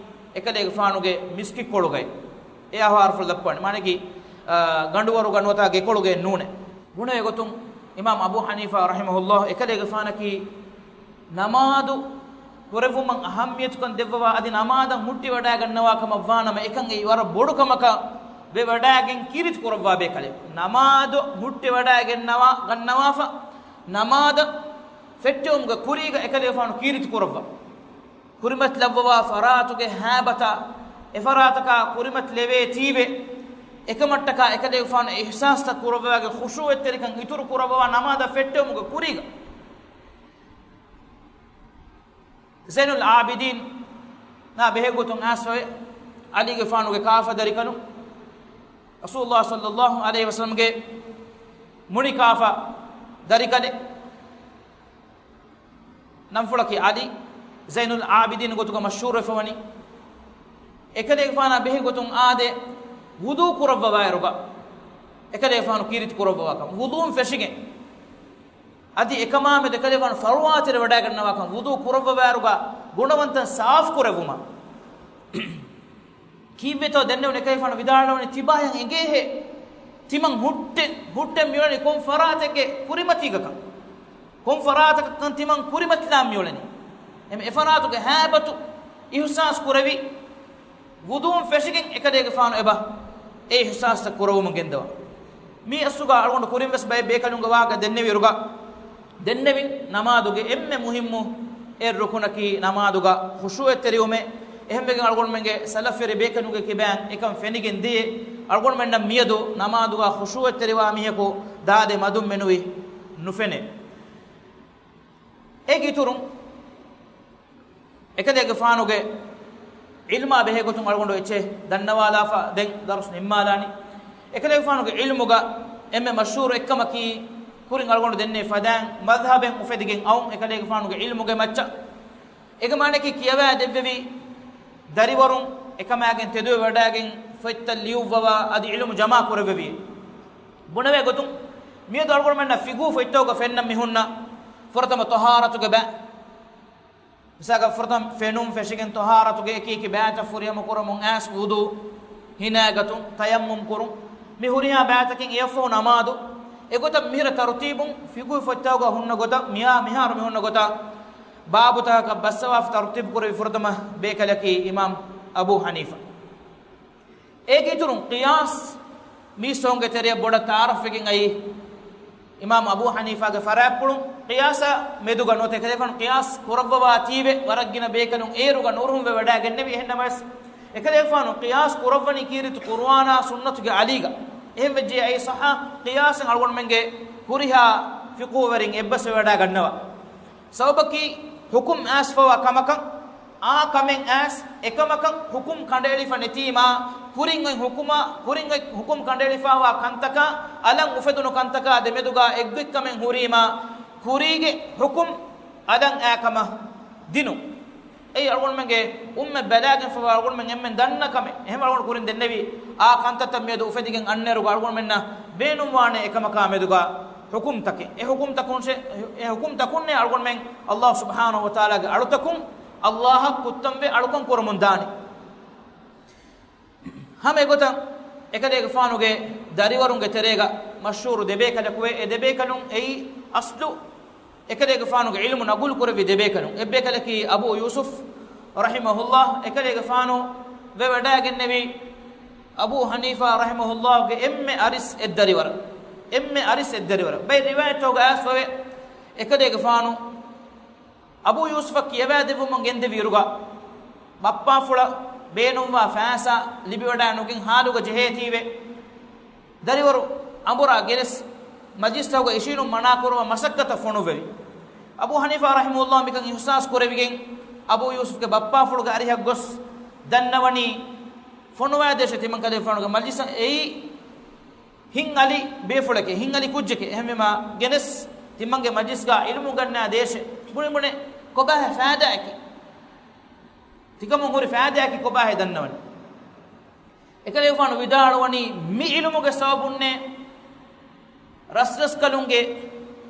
އެކަލޭގެފާނުގެ މިސްކިތްކޮޅުގައި އެ އަވަހާރަފުޅު ލައްޕަވަނީ. މާނައަކީ، އާ، ގަނޑުވަރުގަ ނުވަތަ ގެކޮޅުގައެއް ނޫނޭ. ބުނެވޭގޮތުން، އިމާމް އަބޫ ޙަނީފާ ރަޙިމަހުﷲ، އެކަލޭގެފާނަކީ ނަމާދު ކުރެއްވުމަށް އަހައްމިޔަތުކަން ދެއްވަވާ، އަދި ނަމާދަށް ހުއްޓިވަޑައިގަންނަވާ ކަމަށް ވާނަމަ، އެކަން އެއީ ވަރަށް ބޮޑު ކަމަކަށް ވެވަޑައިގެން ކީރިތި ކުރައްވާ ބޭކަލެއް. ނަމާދު ހުއްޓިވަޑައިގެންނަވާ، ގަންނަވާފަ، ނަމާދަށް ފެއްޓެވުމުގެ ކުރީގަ އެކަލޭގެފާނު ކީރިތި ކުރައްވާ. ކުރިމަތިލައްވަވާ ފަރާތުގެ ހައިބަތާ، އެފަރާތަކާ ކުރިމަތިލެވޭތީވެ، އެކަމަށްޓަކާ އެކަލޭގެފާނު އިޙްސާސްތައް ކުރައްވަވާގެން ޚުޝޫޢަތްތެރިކަން އިތުރު ކުރައްވަވާ ނަމާދަށް ފެއްޓެވުމުގެ ކުރީގަ. ޒައިނުލް ޢާބިދީން ނާ ބެހޭގޮތުން އައިސްފަވޭ، ޢަލީގެފާނުގެ ކާފަ ދަރިކަލުން، ރަސޫލުﷲ ޞައްލަﷲ ޢަލައިހި ވަސައްލަމްގެ މުނި ކާފަ ދަރިކަލެއް. ނަންފުޅަކީ ޢަލީ، ޒައިނުލް ޢާބިދީން ގޮތުގަ މަޝްހޫރުވެފަވަނީ. އެކަލޭގެފާނާ ބެހޭގޮތުން އާދޭ، ވުޟޫ ކުރައްވަވާއިރުގަ އެކަލޭގެފާނު ކީރިތި ކުރައްވަވާކަން، ވުޟޫން ފެށިގެން. އަދި އެކަމާމެދު އެކަލޭގެފާނު ފަރުވާތެރިވަޑައިގަންނަވާކަން، ވުޟޫ ކުރައްވަވާއިރުގަ ގުނަވަންތައް ސާފުކުރެއްވުމަށް. ކީއްވެތޯ ދެންނެވުނު އެކަލޭގެފާނު ވިދާޅުވަނީ، ތިބާޔަށް އެނގޭހޭ، ތިމަން ހުއްޓެ، ހުއްޓެން މިއުޅެނީ ކޮން ފަރާތެއްގެ ކުރިމަތީގަކަން، ކޮން ފަރާތަކަށްކަން ތިމަން ކުރިމަތިލާން މިއުޅެނީ. އެމެ އެފަރާތުގެ ހައިބަތު އިޙުސާސް ކުރެވި، ވުޟޫން ފެށިގެން އެކަލޭގެފާނު އެބަ އެ އިޙްސާސްތައް ކުރައްވަމުން ގެންދަވާ. މި އަސްލުގަ އަޅުގަނޑު ކުރިން ވެސް ބައެއް ބޭކަލުންގެ ވާހަކަ ދެންނެވިއިރުގަ، ދެންނެވި ނަމާދުގެ އެންމެ މުހިއްމު އެއް ރުކުނަކީ ނަމާދުގަ ޚުޝޫޢަތްތެރިވުމޭ. އެހެންވެގެން އަޅުގަނޑުމެންގެ ސަލަފްވެރި ބޭކަލުންގެ ކިބައިން އެކަން ފެނިގެން ދިޔަ. އަޅުގަނޑުމެންނަށް މިއަދު ނަމާދުގަ ޚުޝޫޢަތްތެރިވާ މީހަކު ދާދެ މަދުން މެނުވީ ނުފެނޭ. އޭގެ އިތުރުން އެކަލޭގެފާނުގެ ޢިލްމާ ބެހޭ ގޮތުން އަޅުގަނޑު އެއްޗެއް ދަންނަވާލާފަ ދެން ދަރުސް ނިންމާލާނީ. އެކަލޭގެފާނުގެ ޢިލްމުގަ އެންމެ މަޝްހޫރު އެއްކަމަކީ، ކުރިން އަޅުގަނޑު ދެންނެވި ފަދައިން މަޛްހަބެއް އުފެދިގެން އައުން އެކަލޭގެފާނުގެ ޢިލްމުގެ މައްޗަށް. އޭގެ މާނައަކީ ކިޔަވާ ދެއްވެވި ދަރިވަރުން އެކަމާގެން ތެދުވެވަޑައިގެން ފޮތްތައް ލިޔުއްވަވާ އަދި ޢިލްމު ޖަމާ ކުރެއްވެވި. ބުނެވޭ ގޮތުން، މިއަދު އަޅުގަނޑުމެންނަށް ފިޤުހު ފޮތްތަކުގަ ފެންނަން މި ހުންނަ ފުރަތަމަ ޠަހާރަތުގެ ބައި. މިސާލަކަށް ފުރަތަމަ ފެނުން ފެށިގެން ޠަހާރަތުގެ އެކި އެކި ބައިތައް ފުރިހަމަ ކުރަމުން އައިސް ވުޟޫ، ހިނާގަތުން، ތަޔައްމުމް ކުރުން، މި ހުރިހާ ބައިތަކިން އެއަށްފަހު ނަމާދު، އެގޮތަށް މިހިރަ ތަރުތީބުން ފިޤުހު ފޮތްތަކުގަ ހުންނަ ގޮތަށް، މިހާ، މިހާރު މި ހުންނަ ގޮތަށް، ބާބުތަކަކަށް ބައްސަވާފަ ތަރުތީބު ކުރެވި ފުރަތަމަ ބޭކަލަކީ އިމާމް އަބޫ ޙަނީފާ. އޭގެ އިތުރުން ޤިޔާސް މީސްތަކުންގެ ތެރެއަށް ބޮޑަށް ތަޢާރަފްވެގެން އައީ އިމާމް އަބޫ ޙަނީފާގެ ފަރާތްޕުޅުން. ޤިޔާސާ މެދުގަ ނުވަތަ އެކަލޭގެފާނު ޤިޔާސް ކުރައްވަވާތީވެ ވަރަށް ގިނަ ބޭކަލުން އޭރުގަ ނުރުހުންވެ ވަޑައިގެންނެވި. އެހެންނަމަވެސް، އެކަލޭގެފާނު ޤިޔާސް ކުރައްވަނީ ކީރިތި ޤުރުއާނާ ސުންނަތުގެ އަލީގަ. އެހެންވެއްޖެ އެއީ ޞައްޙަ ޤިޔާސެއް އަޅުގަނޑުމެންގެ ހުރިހާ ފިޤުހުވެރިން އެއްބަސްވެވަޑައިގަންނަވާ. ސަބަބަކީ ޙުކުމް އައިސްފަވާ ކަމަކަށް، އާ ކަމެއް އައިސް އެކަމަކަށް ޙުކުމް ކަނޑައެޅިފަ ނެތީމާ، ކުރިން އޮތް ޙުކުމާ، ކުރިން އޮތް ޙުކުމް ކަނޑައެޅިފަވާ ކަންތަކާ އަލަށް އުފެދުނު ކަންތަކާ ދެމެދުގަ އެއްގޮތްކަމެއް ހުރީމާ، ކުރީގެ ޙުކުމް އަލަށް އައި ކަމަށް ދިނުން. އެއީ އަޅުގަނޑުމެންގެ އުއްމަތް ބަލާގެންފަވާ އަޅުގަނޑުމެން އެންމެން ދަންނަ ކަމެއް. އެހެން އަޅުގަނޑު ކުރިން ދެންނެވި އާ ކަންތައްތައް މިއަދު އުފެދިގެން އަންނައިރުގަ އަޅުގަނޑުމެންނަށް ބޭނުންވާނެ އެކަމަކާ މެދުގަ ޙުކުމްތަކެއް. އެ ޙުކުމްތަކުން ޝެ-، އެ ޙުކުމްތަކުންނޭ އަޅުގަނޑުމެން ﷲ ސުބްޙާނަހޫ ވަތަޢާލާގެ އަޅުތަކުން ﷲ އަށް ކުއްތަންވެ އަޅުކަން ކުރަމުން ދާނީ. ހަމަ އެގޮތަށް އެކަލޭގެފާނުގެ ދަރިވަރުންގެ ތެރޭގަ މަޝްހޫރު ދެބޭކަލަކުވޭ. އެ ދެބޭކަލުން އެއީ އަސްލު އެކަލޭގެފާނުގެ ޢިލްމު ނަގުލު ކުރެއްވި ދެބޭކަލުން. އެއްބޭކަލަކީ އަބޫ ޔޫސުފް ރަޙިމަހުﷲ. އެކަލޭގެފާނު ވެވަޑައިގެންނެވީ އަބޫ ޙަނީފާ ރަޙިމަހުﷲގެ އެންމެ އަރިސް އެއްދަރިވަރަށް. އެންމެ އަރިސް އެއްދަރިވަރަށް. ބައެއް ރިވާޔަތްތަކުގަ އައިސްފަވޭ، އެކަލޭގެފާނު އަބޫ ޔޫސުފަށް ކިޔަވައިދެއްވުމަށް ގެންދެވިއިރުގަ، ބައްޕާފުޅަށް ބޭނުންވާ ފައިސާ ލިބިވަޑައި ނުގެން ހާލުގަ ޖެހޭތީވެ، ދަރިވަރު އަނބުރާ ގެނެސް، މަޖިލިސްތަކުގަ އިށީނުން މަނާކުރުމަށް މަސައްކަތަށް ފޮނުއްވެވި. އަބޫ ޙަނީފާ ރަޙިމަހުﷲ މިކަން އިޙްސާސް ކުރެވިގެން، އަބޫ ޔޫސުފްގެ ބައްޕާފުޅުގެ އަރިހަށް ގޮސް ދަންނަވަނީ، ފޮނުވައިދޭށޭ ތިމަން ކަލޭގެފާނުގެ މަޖިލިސަށް. އެއީ ހިތްއަލި ބޭފުޅެކޭ، ހިތްއަލި ކުއްޖެކޭ. އެހެންވީމާ ގެނެސް ތިމަންގެ މަޖިލިސްގަ ޢިލްމު ގަންނާ ދޭށޭ. ބުނި ބުނެ ކޮބާހޭ ފައިދާއަކީ؟ ތިކަމުން ހުރި ފައިދާއަކީ ކޮބާހޭ ދަންނަވަނީ؟ އެކަލޭގެފާނު ވިދާޅުވަނީ، މި ޢިލްމުގެ ސަބަބުންނޭ ރަސްރަސްކަލުންގެ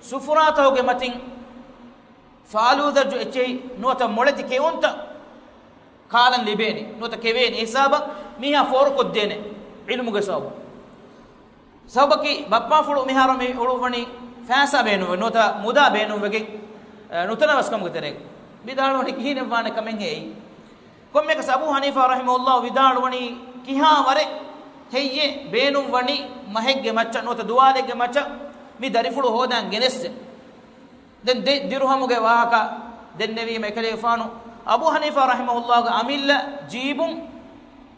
ސުފުރާތަކުގެ މަތިން ފާލޫދައްޖު އެއްޗެހި ނުވަތަ މޮޅެތި ކެއުންތައް ކާލަން ލިބޭނީ، ނުވަތަ ކެވޭނީ. އެ ހިސާބަށް މީހާ ފޯރުކޮށްދޭނެ ޢިލްމުގެ ސަބަބުން. ސަބަބަކީ ބައްޕާފުޅު މިހާރު މި އުޅުއްވަނީ ފައިސާ ބޭނުންވެ ނުވަތަ މުދާ ބޭނުންވެގެން، އަ، ނުތަނަވަސްކަމުގެ ތެރޭގަ. ވިދާޅުވަނީ ކިހިނެއްވާނެ ކަމެއްހޭ އެއީ؟ ކޮންމެއަކަސް އަބޫ ޙަނީފާ ރަޙިމަހުﷲ ވިދާޅުވަނީ، ކިހާވަރެއް ހެއްޔޭ ބޭނުންވަނީ މަހެއްގެ މައްޗަށް ނުވަތަ ދުވާލެއްގެ މައްޗަށް މި ދަރިފުޅު ހޯދަން ގެނެއްސެ؟ ދެން ދެ ދިރުހަމުގެ ވާހަކަ ދެންނެވީމަ އެކަލޭގެފާނު އަބޫ ޙަނީފާ ރަޙިމަހުﷲގެ އަމިއްލަ ޖީބުން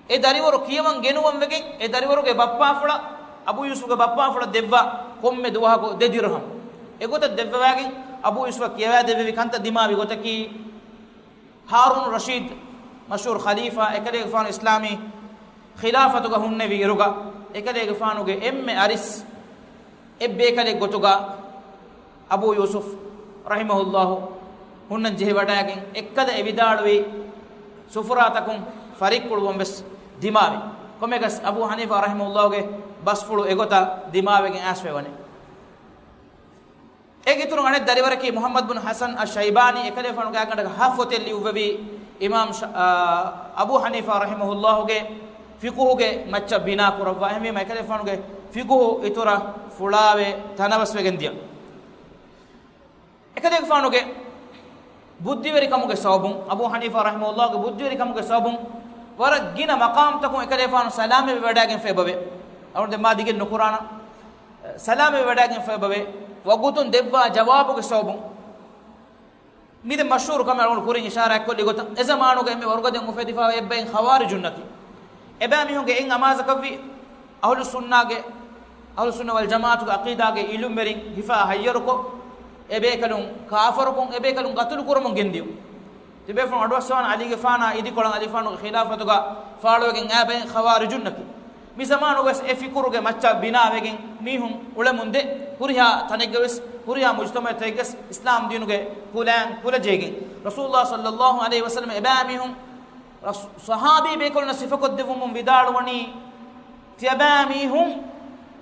އެ ދަރިވަރު ކިޔަވަން ގެނުވަން ވެގެން، އެ ދަރިވަރުގެ ބައްޕާފުޅަށް، އަބޫ ޔޫސުފްގެ ބައްޕާފުޅަށް ދެއްވާ ކޮންމެ ދުވަހަކު ދެ ދިރުހަމް. އެގޮތަށް ދެއްވަވާގެން އަބޫ ޔޫސުފަށް ކިޔަވައިދެއްވެވި ކަންތައް ދިމާވި ގޮތަކީ، ހާރޫނު ރަޝީދު، މަޝްހޫރު ޚަލީފާ، އެކަލޭގެފާނު އިސްލާމީ ޚިލާފަތުގަ ހުންނެވި އިރުގަ، އެކަލޭގެފާނުގެ އެންމެ އަރިސް އެއްބޭކަލެއް ގޮތުގަ އަބޫ ޔޫސުފް ރަޙިމަހުﷲ ހުންނަން ޖެހިވަޑައިގެން، އެއްކަލަ އެ ވިދާޅުވި ސުފުރާތަކުން ފަރިއްކުޅުވަން ވެސް ދިމާވި. ކޮންމެއަކަސް އަބޫ ޙަނީފާ ރަޙިމަހުﷲގެ ބަސްފުޅު އެގޮތަށް ދިމާވެގެން އައިސްފައިވަނީ. އޭގެ އިތުރުން އަނެއް ދަރިވަރަކީ މުޙައްމަދު ބިން ޙަސަން އައްޝައިބާނީ، އެކަލޭގެފާނުގެ އާގަނޑަކަށް ހަ ފޮތެއް ލިޔުއްވެވީ އިމާމް ޝަ-، އާ، އަބޫ ޙަނީފާ ރަޙިމަހުﷲގެ ފިޤުހުގެ މައްޗަށް ބިނާ ކުރައްވާ. އެހެންވީމަ، އެކަލޭގެފާނުގެ ފިޤުހު އިތުރަށް ފުޅާވެ ތަނަވަސްވެގެން ދިޔަ. އެކަލޭގެފާނުގެ ބުއްދިވެރިކަމުގެ ސަބަބުން، އަބޫ ޙަނީފާ ރަޙިމަހުﷲގެ ބުއްދިވެރިކަމުގެ ސަބަބުން، ވަރަށް ގިނަ މަޤާމްތަކުން އެކަލޭފާނު ސަލާމަތްވެވަޑައިގެންފަ އެބަވޭ. އަޅުގަނޑު ދެން މާ ދިގެއް ނުކުރާނަން. ސަލާމަތްވެވަޑައިގެންފަ އެބަވޭ. ވަގުތުން ދެއްވާ ޖަވާބުގެ ސަބަބުން. މިދެން މަޝްހޫރު ކަމެއް އަޅުގަނޑު ކުރިން އިޝާރާތްކޮށްލި ގޮތަށް، އެ ޒަމާނުގެ އެންމެ ވަރުގަދައިން އުފެދިފައިވާ އެއްބައިން ޚަވާރިޖުންނަކީ. އެބައިމީހުންގެ އެއް އަމާޒަކަށްވީ އަހުލުއްސުންނާގެ، އަހުލުއްސުންނަ ވަލްޖަމާޢަތުގެ ޢަޤީދާގެ އިލްމުވެރިން ހިފާ ހައްޔަރުކޮށް، އެބޭކަލުން ކާފަރުކޮށް، އެބޭކަލުން ޤަތުލު ކުރަމުން ގެންދިޔުން. ތިބޭފުޅުން އަޑުއައްސަވާން ޢަލީގެފާނާ އިދިކޮޅަށް ޢަލީފާނުގެ ޚިލާފަތުގަ ފާޅުވެގެން އައި ބައެއް ޚަވާރިޖުންނަކީ. މި ޒަމާނުގަވެސް އެ ފިކުރުގެ މައްޗަށް ބިނާވެގެން މީހުން އުޅެމުންދޭ. ހުރިހާ ތަނެއްގަވެސް، ހުރިހާ މުޖުތަމަޢަތަކެއްގަސް އިސްލާމް ދީނުގެ ކުލައިން ކުލަޖެހިގެން. ރަސޫލުﷲ ޞައްލައްލާހު ޢަލައިހި ވަސައްލަމަ އެބައިމީހުން ރަސޫ-، ޞަޙާބީ ބޭކަލުންނަށް ސިފަކޮށްދެއްވުމުން ވިދާޅުވަނީ، ތިޔަބައިމީހުން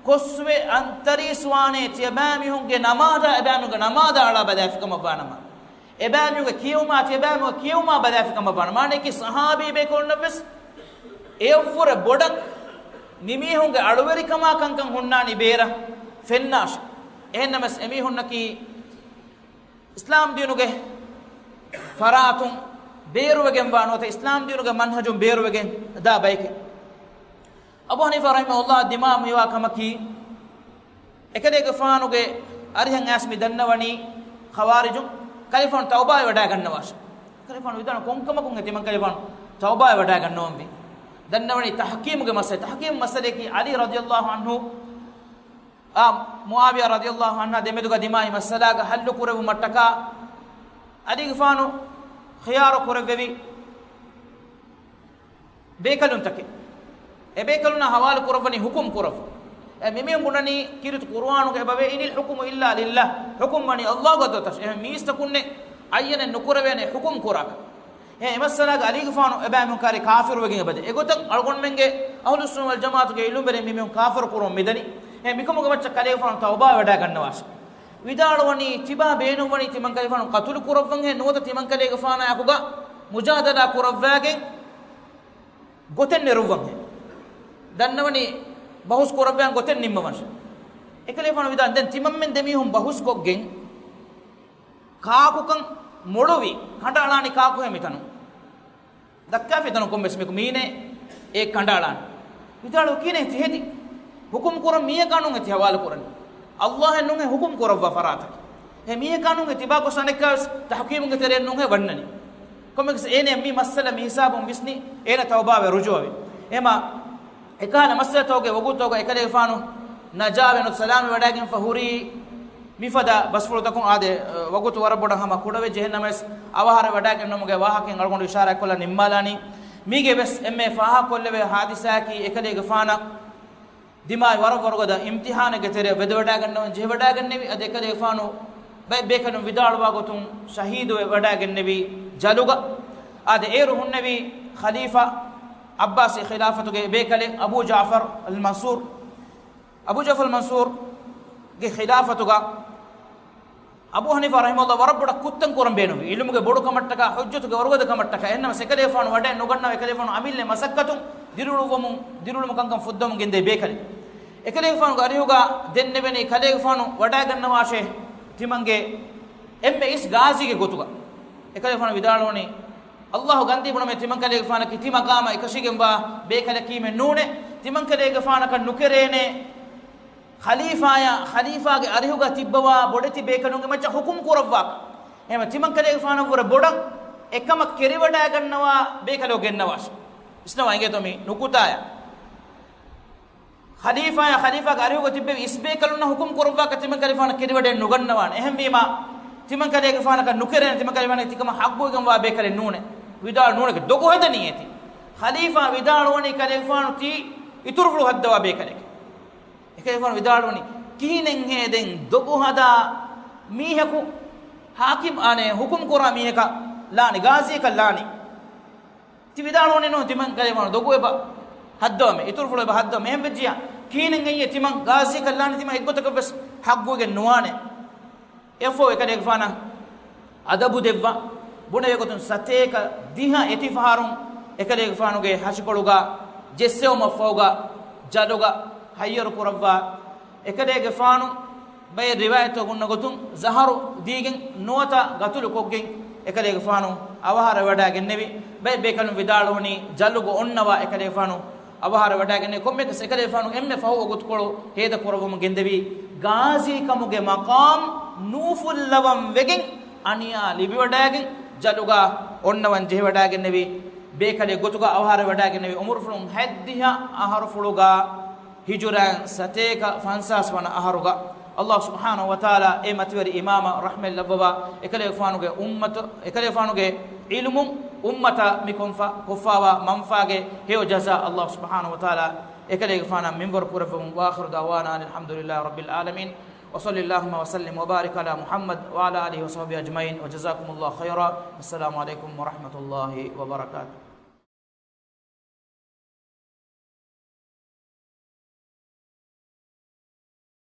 ކޮސްވެ އަންތަރީސްވާނޭ، ތިޔަބައިމީހުންގެ ނަމާދާ އެބައިމީހުންގެ ނަމާދާ އަޅާ ބަލާފިކަމަށްވާނަމަ. އެބައިމީހުންގެ ކިޔެވުމާ ތިޔަބައިމީހުންގެ ކިޔެވުމާ ބަލާފިކަމަށްވާނަމަ. މާނައަކީ ޞަޙާބީ ބޭކަލުންނަށްވެސް އެއަށްވުރެ ބޮޑަށް މިމީހުންގެ އަޅުވެރިކަމާ ކަންކަން ހުންނާނީ ބޭރަށް ފެންނާށޭ. އެހެންނަމަވެސް އެމީހުންނަކީ އިސްލާމް ދީނުގެ ފަރާތުން ބޭރުވެގެންވާ ނުވަތަ އިސްލާމް ދީނުގެ މަންހަޖުން ބޭރުވެގެން ދާ ބައެކޭ. އަބޫ ޙަނީފާ ރަޙިމަހުﷲ ދިމާވިވާ ކަމަކީ، އެކަލޭގެފާނުގެ އަރިހަށް އައިސް މި ދަންނަވަނީ ޚަވާރިޖުން، ކަލޭފާނު ތައުބާވެވަޑައިގަންނަވާށޭ. ކަލޭފާނު ވިދާޅު ކޮންކަމަކުން ތިމަން ކަލޭފާނު ތައުބާވެވަޑައިގަންނަވަންވީ؟ ދަންނަވަނީ ތަޙްކީމުގެ މައްސަލަ. ތަޙްކީމު މައްސަލައަކީ ޢަލީ ރަޟިޔަﷲ ޢަންހު އާ، މުޢާވިޔާ ރަޟިޔަﷲ ޢަންހާ ދެމެދުގަ ދިމާވި މައްސަލާގަ ޙައްލު ކުރެއްވުމަށްޓަކާ، ޢަލީގެފާނު ޚިޔާރު ކުރެއްވެވި ބޭކަލުންތަކެއް. އެ ބޭކަލުންނާ ޙަވާލު ކުރައްވަނީ ޙުކުމް ކުރައްވަ. އެ މިމީހުން ބުނަނީ ކީރިތި ޤުރުއާނުގަ އެބަވޭ، "إن الحكم إلا لله." ޙުކުމް ވަނީ ﷲ އަށް ދޮތަށް. އެހެން މީސްތަކުންނެއް އައްޔަނެއް ނުކުރެވޭނެ ޙުކުމް ކުރާކަށް. އެ މައްސަލާގަ ޢަލީގެފާނު އެބައިމީހުން ކާރި ކާފިރުވެގެން އެބަދޭ. އެގޮތަށް އަޅުގަނޑުމެންގެ އަހުލުއްސުންނަ ވަލްޖަމާޢަތުގެ އިލްމުވެރިން މިމީހުން ކާފަރު ކުރުމަށް މިދަނީ. އެ މިކަމުގެ މައްޗަށް ކަލޭގެފާނު ތައުބާވެވަޑައިގަންނަވާށޭ. ވިދާޅުވަނީ، ތިބާ ބޭނުންވަނީ ތިމަން ކަލޭގެފާނު ޤަތުލު ކުރައްވަންހޭ ނުވަތަ ތިމަން ކަލޭގެފާނާއެކުގަ މުޖާދަލާ ކުރައްވާގެން ގޮތެއް ނެރުއްވަންހޭ. ދަންނަވަނީ ބަހުސް ކުރައްވާން ގޮތެއް ނިންމަވަންށޭ. އެކަލޭގެފާނު ވިދާޅުވި، ދެން ތިމަންމެން ދެމީހުން ބަހުސް ކޮށްގެން ކާކުކަން މޮޅުވި ކަނޑައަޅާނީ ކާކުހޭ މިތަނުން؟ ދައްކާފި ތަނުން ކޮންމެސް މީހަކު މީނޭ އެ ކަނޑައަޅާނީ. ވިދާޅު ކީނެ ތި ހެދި؟ ޙުކުމް ކުރަން މީހަކާ ނޫން ތި ޙަވާލު ކުރަނީ. ﷲ އެއް ނޫން ޙުކުމް ކުރައްވާ ފަރާތަކީ. އެ މީހަކާ ނޫން ތިބާ ގޮސް އަނެއްކާވެސް ތަޙްކީމުގެ ތެރެއެއް ނޫން ވަންނަނީ. ކޮންމެސް އޭނަ މި މައްސަލަ މި ހިސާބުން ވިސްނި އޭނަ ތައުބާވެ ރުޖޫޢަވި. އެހެމަ އެކަހަލަ މައްސަލަތަކުގެ ވަގުތުގަ އެކަލޭގެފާނު ނަޖާވެ ނުވަތަ ސަލާމަތް ވަޑައިގެންފަ ހުރީ މިފަދަ ބަސްފުޅުތަކުން. އާދެ، ވަގުތު ވަރަށް ބޮޑަށް ހަމަ ކުޑަވެއްޖެ. އެހެންނަމަވެސް އަވަހާރަވެވަޑައިގެންނެވުމުގެ ވާހަކައިން އަޅުގަނޑު އިޝާރާތްކޮށްލާ ނިންމާލާނީ. މީގެ ވެސް އެންމެ ފާހަގަކޮށްލެވޭ ހާދިސާއަކީ އެކަލޭގެފާނަށް ދިމާވި ވަރަށް ވަރުގަދަ އިމްތިޙާނެއްގެ ތެރެއަށް ވެދެވަޑައިގަންނަވަން ޖެހިވަޑައިގެންނެވި. އަދި އެކަލޭގެފާނު ބައެއް ބޭކަލުން ވިދާޅުވާ ގޮތުން ޝަހީދުވެވަޑައިގެންނެވި ޖަލުގަ. އާދެ، އޭރު ހުންނެވީ ޚަލީފާ ޢައްބާސީ ޚިލާފަތުގެ ބޭކަލެއް އަބޫ ޖަޢުފަރު އަލް މަންސޫރު. އަބޫ ޖަޢުފަރު މަންސޫރުގެ ޚިލާފަތުގަ އަބޫ ޙަނީފާ ރަޙިމަހުﷲ ވަރަށް ބޮޑަށް ކުށްތައް ކުރަން ބޭނުންވި. އިލްމުގެ ބޮޑުކަމަށްޓަކާ، ޙުއްޖަތުގެ ވަރުގަދަކަމަށްޓަކާ. އެހެންނަމަ އެކަލޭގެފާނު ވަޑައެއް ނުގަންނަވާ، އެކަލޭގެފާނު އަމިއްލަ މަސައްކަތުން ދިރިއުޅުއްވަމުން، ދިރިއުޅުމު ކަންކަން ފުއްދަމުން ގެންދޭ ބޭކަލެއް. އެކަލޭގެފާނުގެ އަރިހުގަ ދެންނެވެނީ ކަލޭގެފާނު ވަޑައިގަންނަވާށޭ ތިމަންގެ އެންމެ އިސް ގާޒީގެ ގޮތުގަ. އެކަލޭގެފާނު ވިދާޅުވަނީ، ﷲ ގަންދީ ބުނަމޭ ތިމަންކަލޭގެފާނަކީ ތިމަގާމަށް އެކަށީގެންވާ ބޭކަލަކީމެއް ނޫނޭ. ތިމަންކަލޭގެފާނަކަށް ނުކެރޭނޭ ޚަލީފާޔާ، ޚަލީފާގެ އަރިހުގަ ތިއްބަވާ ބޮޑެތި ބޭކަލުންގެ މައްޗަށް ޙުކުމް ކުރައްވާކަށް. އެހެންވެ ތިމަންކަލޭގެފާނަށްވުރެ ބޮޑަށް އެކަމަށް ކެރިވަޑައިގަންނަވާ ބޭކަލެއް ގެންނަވާށޭ. ވިސްނަވާ އިނގޭތޯ މި ނުކުތާޔަށް. ޚަލީފާޔާ، ޚަލީފާގެ އަރިހުގަ ތިއްބެވި އިސް ބޭކަލުންނަށް ޙުކުމް ކުރައްވާކަށް ތިމަންކަލޭގެފާނަށް ކެރިވަޑައެއް ނުގަންނަވާނެ. އެހެންވީމާ، ތިމަންކަލޭގެފާނަކަށް ނުކެރޭނެ، ތިމަންކަލޭގެފާނަކީ ތިކަމަށް ޙައްޤުވެގެންވާ ބޭކަލެއް ނޫނޭ. ވިދާޅު ނޫނެކެ ދޮގު ހަދަނީ އޭތި. ޚަލީފާ ވިދާޅުވަނީ ކަލޭގެފާނު ތީ އިތުރުފުޅު ހައްދަވާ ބޭކަލެކޭ. އެކަލޭގެފާނު ވިދާޅުވަނީ، ކިހިނެއްހޭ ދެން ދޮގު ހަދާ މީހަކު ޙާކިމް އާނެ ޙުކުމް ކުރާ މީހަކަށް ލާނީ، ގާޒީއަކަށް ލާނީ؟ ތި ވިދާޅުވަނީ ނޫން ތިމަން ކަލޭގެފާނު ދޮގު އެބަ ހައްދަވަމޭ، އިތުރުފުޅު އެބަ ހައްދަވަމޭ. އެހެން ވެއްޖިޔާ ކިހިނެއް ހެއްޔޭ ތިމަން ގާޒީއަކަށް ލާނީ؟ ތިމަން އެއްގޮތަކަށް ވެސް ޙައްޤުވެގެން ނުވާނެ. އެއަށްފަހު އެކަލޭގެފާނަށް އަދަބު ދެއްވާ ބުނެވޭ ގޮތުން ސަތޭކަ ދިހަ އެތިފަހަރުން އެކަލޭގެފާނުގެ ހަށިކޮޅުގަ ޖެއްސެވުމަށްފަހުގަ ޖަލުގަ ހައްޔަރު ކުރައްވާ. އެކަލޭގެފާނު ބައެއް ރިވާޔަތްތަކުންނަ ގޮތުން ޒަހަރު ދީގެން ނުވަތަ ގަތުލު ކޮށްގެން އެކަލޭގެފާނު އަވަހާރަވެވަޑައިގެންނެވި. ބައެއް ބޭކަލުން ވިދާޅުވަނީ ޖަލުގަ އޮންނަވާ އެކަލޭގެފާނު އަވަހާރަވެވަޑައިގެންނެވި. ކޮންމެއަކަސް އެކަލޭގެފާނު އެންމެ ފަހު ގޮތުކޮޅު ހޭދަ ކުރައްވަމުން ގެންދެވީ، ޣާޒީ ކަމުގެ މަޤާމް ނޫފުއްލަވަން ވެގެން އަނިޔާ ލިބިވަޑައިގެން ޖަލުގަ އޮންނަވަން ޖެހިވަޑައިގެންނެވި. ބޭކަލެއް ގޮތުގަ އަވަހާރަވެވަޑައިގެންނެވި އުމުރުފުޅުން ހަތްދިހަ އަހަރުފުޅުގަ ހިޖުރައިން ސަތޭކަ ފަންސާސް ވަނަ އަހަރުގަ. އައްލާހު ސުބްޙާނަހު ވަތަޢާލާ އެ މަތިވެރި އިމާމަށް ރަޙްމަތް ލައްވަވާ، އެކަލޭގެފާނުގެ އުއްމަތު، އެކަލޭގެފާނުގެ ޢިލްމުން އުއްމަތަށް މި ކޮންފަ-، ކޮށްފާވާ މަންފާގެ ހެޔޮ ޖަޒާ އައްލާހު ސުބްޙާނަހު ވަތަޢާލާ އެކަލޭގެފާނަށް މިންވަރު ކުރެއްވަމުން. وآخر دعوانا أن الحمد لله رب العالمين. وصل اللهم وسلم وبارك على محمد وعلى آله وصحبه أجمعين. وجزاكم الله خيرا. السلام عليكم ورحمة الله وبركاته.